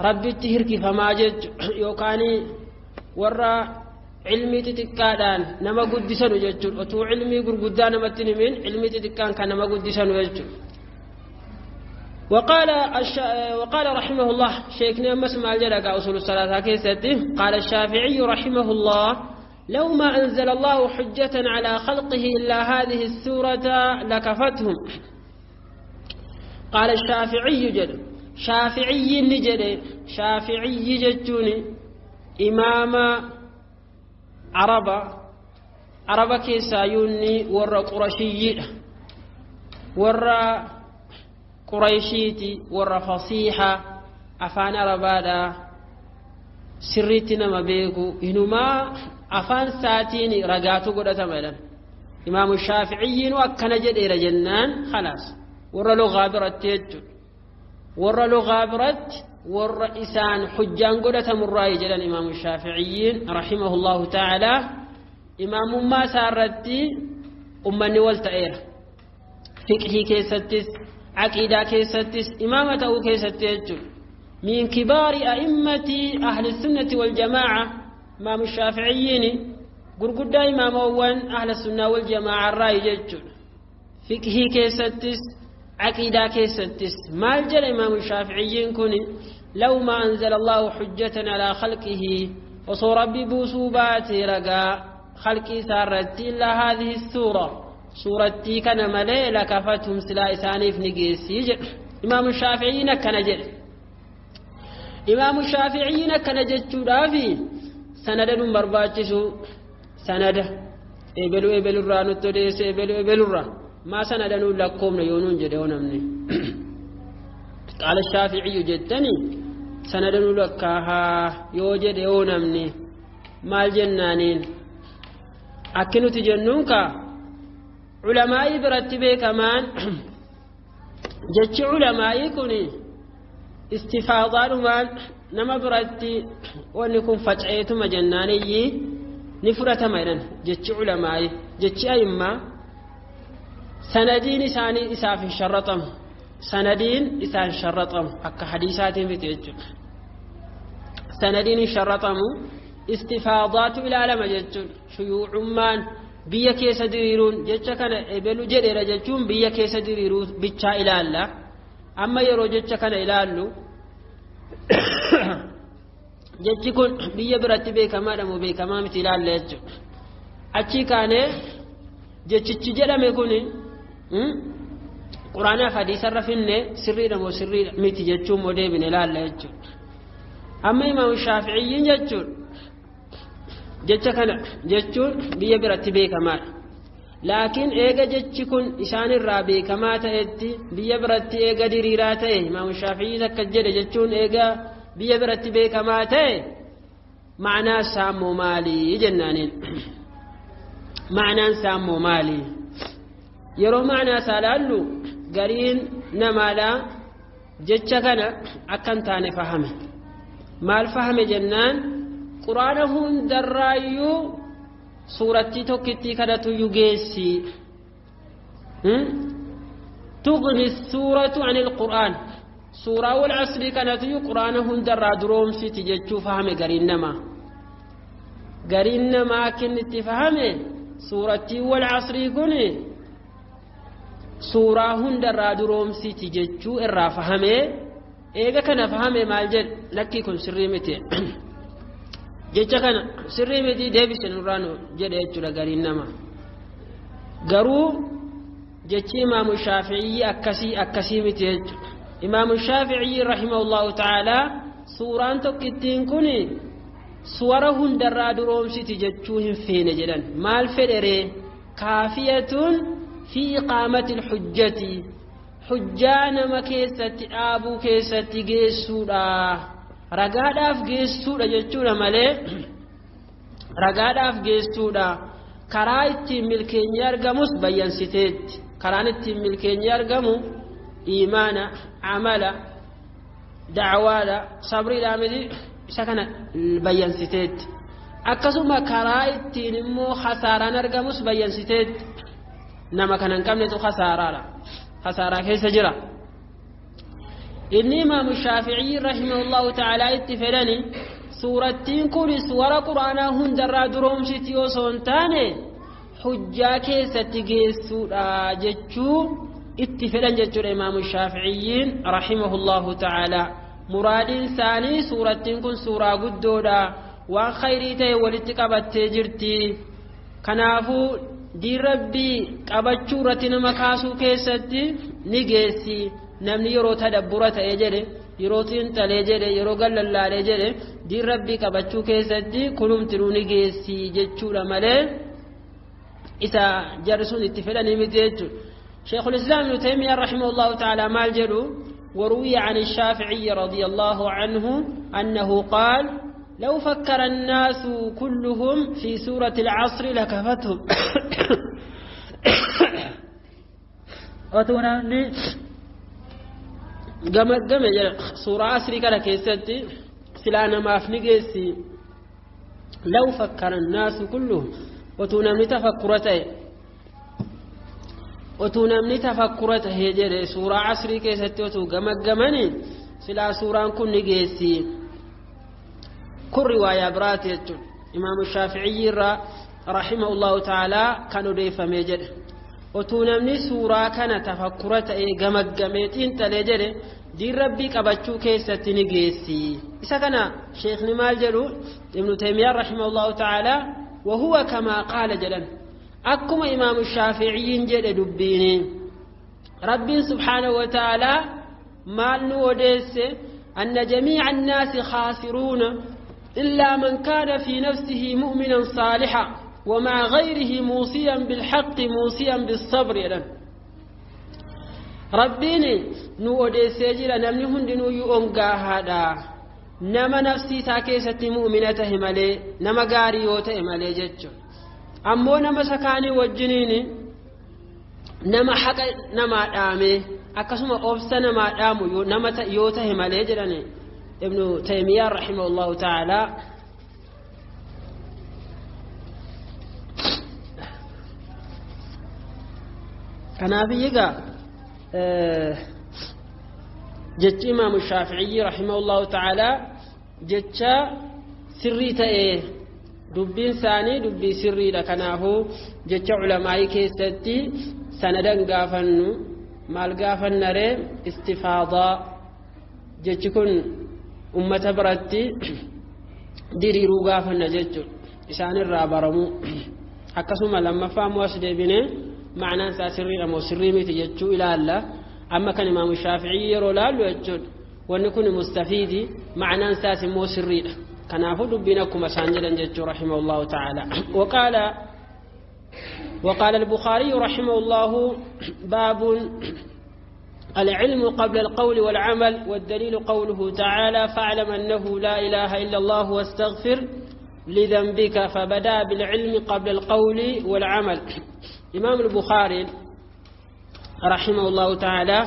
ربي تهركي فما جج يوكاني ورا علمي تتكادان نما قدسانو جج وتو علمي قرقدان متنمين علمي تتكان كان نما قدسانو جج. وقال رحمه الله شيخنا مسمع الجلقة أصول الصلاة كيستي. قال الشافعي رحمه الله لو ما أنزل الله حجة على خلقه إلا هذه السورة لكفتهم. قال الشافعي جل شافعي نجد شافعي جتوني إمام عربة عربة كيسايوني ور قرشي ور قريشيتي ور فصيحة أفان عربادا سريتنا ما بيكو إنما أفان ساتيني رجعتو قدرة مالا إمام الشافعي وأكن جد إلى جنان خلاص ورا لغة برت ورا لغة برت ورا إسان حجان قدرة مراي جل الإمام الشافعي رحمه الله تعالى إمام ما سارتي أمني والتأير فقهي كيستس عقيدة كيستس إمامته كيستس من كبار أئمة أهل السنة والجماعة إمام الشافعيين قرقدا إمام أول أهل السنة والجماعة الرأي جل فقهي كيستس عقيدة كيستس ما الجل إمام الشافعيين كوني لو ما أنزل الله حجة على خلقه وصور ببوسوبات رقا خلقي سارت إلا هذه السورة سورتي كان مليلة كفتهم سلا إسانيف نقيسي. إمام الشافعيين كان جل إمام الشافعيين كان جل شرافي سند برباچسو سند إبلو إبلو رانو تدرس إبلو إبلو را ما سند لكم يونون جدونمني. قال الشافعي جدني سند لكها يوجد يونمني مال جنانين أكنو تجنونك علماء برتبه كمان جتش علماء كوني استفاضان مان نما برتي ونكون فتعيتم جناني نفرة ميرن جتش علماء جتش أئمة سندين إساني إساف شرطم سندين إسان شرطم حق حديثات بتجج سندين شرطم استفاضات إلى لما جتش شيوع مان Biyya keessa diriiruun jecha kana ebelu jedheera jechuun biyya keessa diriiruu bichaa ilaalla. Amma yeroo jecha kana ilaallu jechi kun biyya biratti beekamaadha moo beekamaa miti ilaalla jechuudha. Achii kaanee jechichi jedhame kun quraanaaf hadiisarra finne sirriidha moo sirriidha miti jechuun moo deebine ilaalla jechuudha. Amma Imaamu Shaafi'iyyiin jechuudha jecha kana jechuun biyya biratti beekamaadha. Laakiin eega jechi kun isaanirraa beekamaa ta'etti biyya biratti eega diriiraa ta'e Imaamu Shaafi'iyyiin akka jedhe jechuun eega biyya biratti beekamaa ta'e ma'anaa isaa immoo maalii jennaaniin. Ma'anaan isaa immoo maali? Yeroo ma'anaa isaa ilaallu gariin namaadha jecha kana akka hin taane fahame. Maal fahame jennaan quraana hundarraayyuu suurattii tokkittii kadhatuyyuu geessi. Tughni suuratu anil qur'aan. Suuraa wal asrii kanatuyyuu quraana hundarraa duroomsiti jechuu fahame gariin namaa. Gariin namaa akka inni itti fahame suurattii wal asrii kun suuraa hundarraa duroomsiti jechuu irraa fahame. Eega kana fahame maal jedhe lakkii kun sirrii miti. Jecha kana sirrii miti deebise nurraa nu jedhe jechuudha gariin namaa. Garuu jechi Imaamu Shaafi'ii akkasii akkasii miti jechuudha. Imaamu Shaafi'ii rahimahullahu ta'aalaa suuraan tokkittiin kun suwara hundarraa duroomsiti jechuu hin feene jedhan. Maal fedheree? Kaafiyatuun fi iqaamati hujjati. Hujjaa nama keessatti dhaabuu keessatti geessuudha. Ragaadhaaf geessuudha jechuudha malee ragaadhaaf geessuudha. Karaa ittiin milkeenyi argamus bayyansiteetti. Karaan ittiin milkeenyi argamu iimaana, amala, dacwaadha, sabriidha miti isa kana bayyansiteetti. Akkasuma karaa ittiin immoo hasaaraan argamus bayyansiteetti. Nama kana hin qabnetu hasaaraadha. Hasaaraa keessa jira. Inni Imaamu Shaafi'ii rahimahullahu ta'aalaa itti fedhani suurattiin kun suwara quraanaa hundarraa duroomsiti osoo hin taane hujjaa keessatti geessuudha jechuu itti fedhan jechuudha Imaamu Shaafi'iyyiin rahimahullahu ta'aalaa. Muraadiin isaanii suurattiin kun suuraa guddoodha. Waan khayrii ta'e walitti qabattee jirti. Kanaafuu diin rabbii qabachuu irratti nama kaasuu keessatti ni geessi. Namni yeroo tadabbura ta'ee jedhe, yeroo xiinxalee jedhe, yeroo gallallaalee jedhe diin rabbii qabachuu keessatti kunumtinuu ni geessi jechuudha malee isa jarri sun itti fedhanii miti jechuudha. Sheekul Islaam Ibnu Taymiyyaan rahimahullahu ta'aalaa maal jedhu? وروي عن الشافعي رضي الله عنه أنه قال لو فكر الناس كلهم في سورة العصر لكفتهم. وتونني gama suuraa asrii kana keessatti silaa namaaf ni geessi. Law fakkara annaasu kulluhum otuu namni tafakkura ta'e otuu namni tafakkura ta'e jedhe suuraa asrii keessatti otuu gamaggamani silaa suuraan kun ni geessi. Kun riwaayaa biraati jechuudha. Imaamu Shaafi'ii irraa rahimahullahu ta'aalaa kan odeeffame jedhe. Otuu namni suuraa kana tafakkura ta'ee gamaggamee xiinxalee jedhe diin rabbii qabachuu keessatti ni geessi. Isa kana sheekni maal jedhu Ibnu Taymiyyaan rahimahullahu ta'aalaa wahuwa kamaa qaala jedhan. Akkuma Imaamu Shaafi'iyyiin jedhe dubbiini. Rabbiin subhaanahu wa ta'aalaa maal nu odeesse? Anna jamiica annaasi khaasiruuna illaa man kaana fi nafsihi mu'minan saalixa ومع غيره موصيا بالحق موصيا بالصبر. ربيني نو أوديسي جرا نمني هندنو يؤنغا هذا نما نفسي ساكيسة مؤمنة همالي نما غاري يوتا همالي جتشو أمو نما سكاني وجنيني نما حق نما دامي أكسما أوفسا نما دامو نما يوتا همالي جراني. ابن تيمية رحمه الله تعالى kanaaf egaa jechi Imaamu Shaafi'ii rahimahullahu ta'aalaa jecha sirrii ta'e Dubbiin isaanii dubbii sirriidha. Kanaafuu jecha culamaa'ii keessatti sanadan gaafannu maal gaafannaree istifaadaa jechi kun ummata biratti diriiruu gaafanna jechuudha. Isaanirraa baramuu. Akkasuma lammaffaa immoo as deebinee ma'anaan isaa sirriidha moo sirrii miti jechuu ilaalla. Amma kan Imaamu Shaaficii yeroo laallu jechuudha. Wanni kun mustafiidi ma'anaan isaas immoo sirriidha. Kanaafuu dubbiin akkuma isaan jedhan jechuu rahimahullahu ta'ala. وقال البخاري رحمه الله باب العلم قبل القول والعمل والدليل قوله تعالى فاعلم أنه لا إله إلا الله واستغفر لذنبك فبدأ بالعلم قبل القول والعمل. إمام البخاري رحمه الله تعالى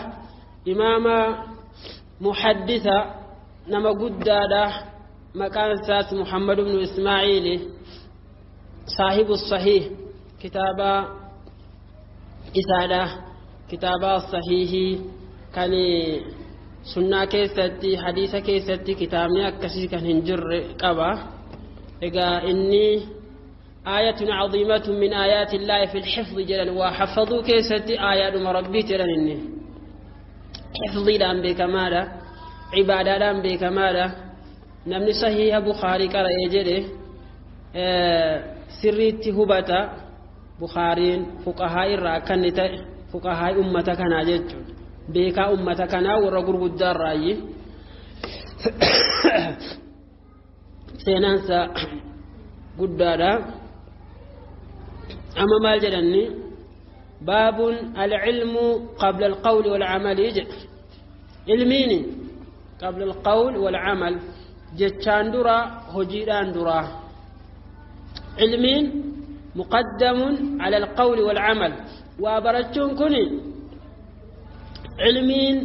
إمام محدثة نما قدادة مكان ساس محمد بن إسماعيل صاحب الصحيح كتابة إسادة كتابة الصحيح كان سنة كيستي حديثة كيستي كتابني أكسي كان هنجر قبا إذا إني آية عظيمة من آيات الله في الحفظ جل وحفظوا كيستي آيات مربي جل إني حفظي لام بكمالة عبادة لام بكمالة نمني صحيح بخاري قرأ جده سريتي هبتا بخارين فقهاء الراكنت فقهاء أمة كنا جت بيكا أمة كنا ورجل قدار رأي سينانسا قدارا أما مال جدني باب العلم قبل القول والعمل يجد علميني قبل القول والعمل جتان درا هجيران درا علمين مقدم على القول والعمل وابرتون كني علمين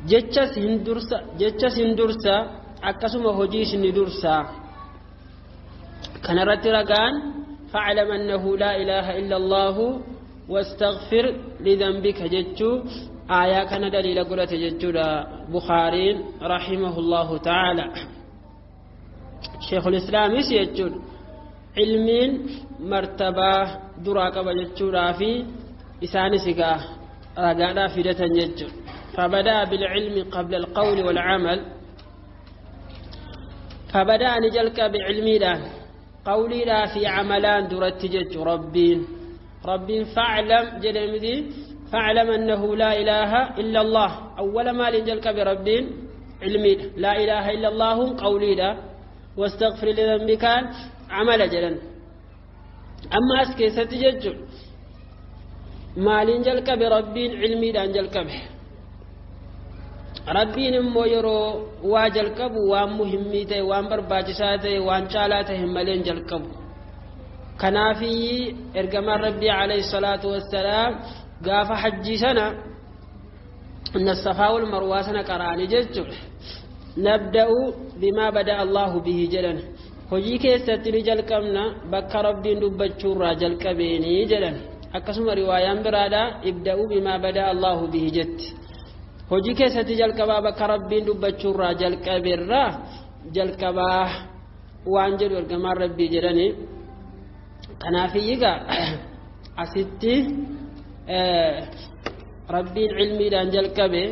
جتشس هندرسا جتشس هندرسا أكسم هجيش ندرسا كان رترقان فاعلم أنه لا إله إلا الله واستغفر لذنبك جتشو آية كان دليل قولة جتشو بخاري رحمه الله تعالى. شيخ الإسلام يجتشو علمين مرتبة دراك بجتشو رافي إساني سيقا رقانا فدة جتشو فبدأ بالعلم قبل القول والعمل فبدأ نجلك بعلمي له قولي لا في عملان درتجت ربين ربين فاعلم جلمدي فاعلم أنه لا إله إلا الله أول ما لنجلك بربين علمي لا إله إلا الله قولي لا واستغفر لذنبك عمل جلا أما أسكي ستجج ما لنجلك بربين علمي لا نجلك به Rabbiin immoo yeroo waa jalqabu waan muhimmii ta'e waan barbaachisaa ta'e waan caalaa ta'e malee hin jalqabu. Kanaafii ergamaan Rabbii alayhi salaatu wassalaam gaafa hajjii sana inna safaa wal marwaa sana qara'anii jechuudha. Nabda'u bimaa bada'a Allahu bihi jedhan. Hojii keessatti ni jalqabna bakka Rabbiin dubbachuurraa jalqabeenii jedhan. Akkasuma riwaayaan biraadhaa ibda'u bimaa bada'a Allahu bihi jetti. Hojii keessatti jalqabaa bakka Rabbiin dubbachuurraa jalqabeerraa jalqabaa waan jedhu ergamaan Rabbii jedhani. Kanaafiyyigaa asitti Rabbiin cilmiidhaan jalqabe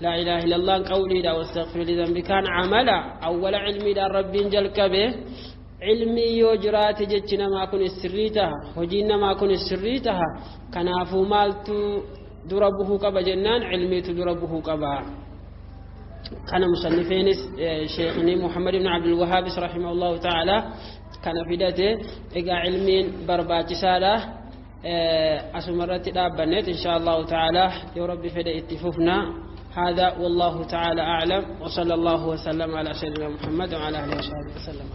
laa ilaaha illallah qawliidha wastaghfir lidhanbikaan amala awwala cilmiidhaan Rabbiin jalqabe cilmii yoo jiraate jechi namaa kun sirrii taha hojiin namaa kun sirrii taha kanaafuu maaltu dura buhuu qaba jennaan cilmiitu dura buhuu qaba. Kana musannifeenis sheekhni Muhammad ibn Abdul Wahhaab rahimahullahu ta'ala kana fidate egaa cilmiin barbaachisaadha. Asumarratti dhaabbanneet insha Allahu ta'ala yoo Rabbi fedhe itti fufna. هذا والله تعالى أعلم وصلى الله وسلم على سيدنا محمد وعلى آله وصحبه وسلم.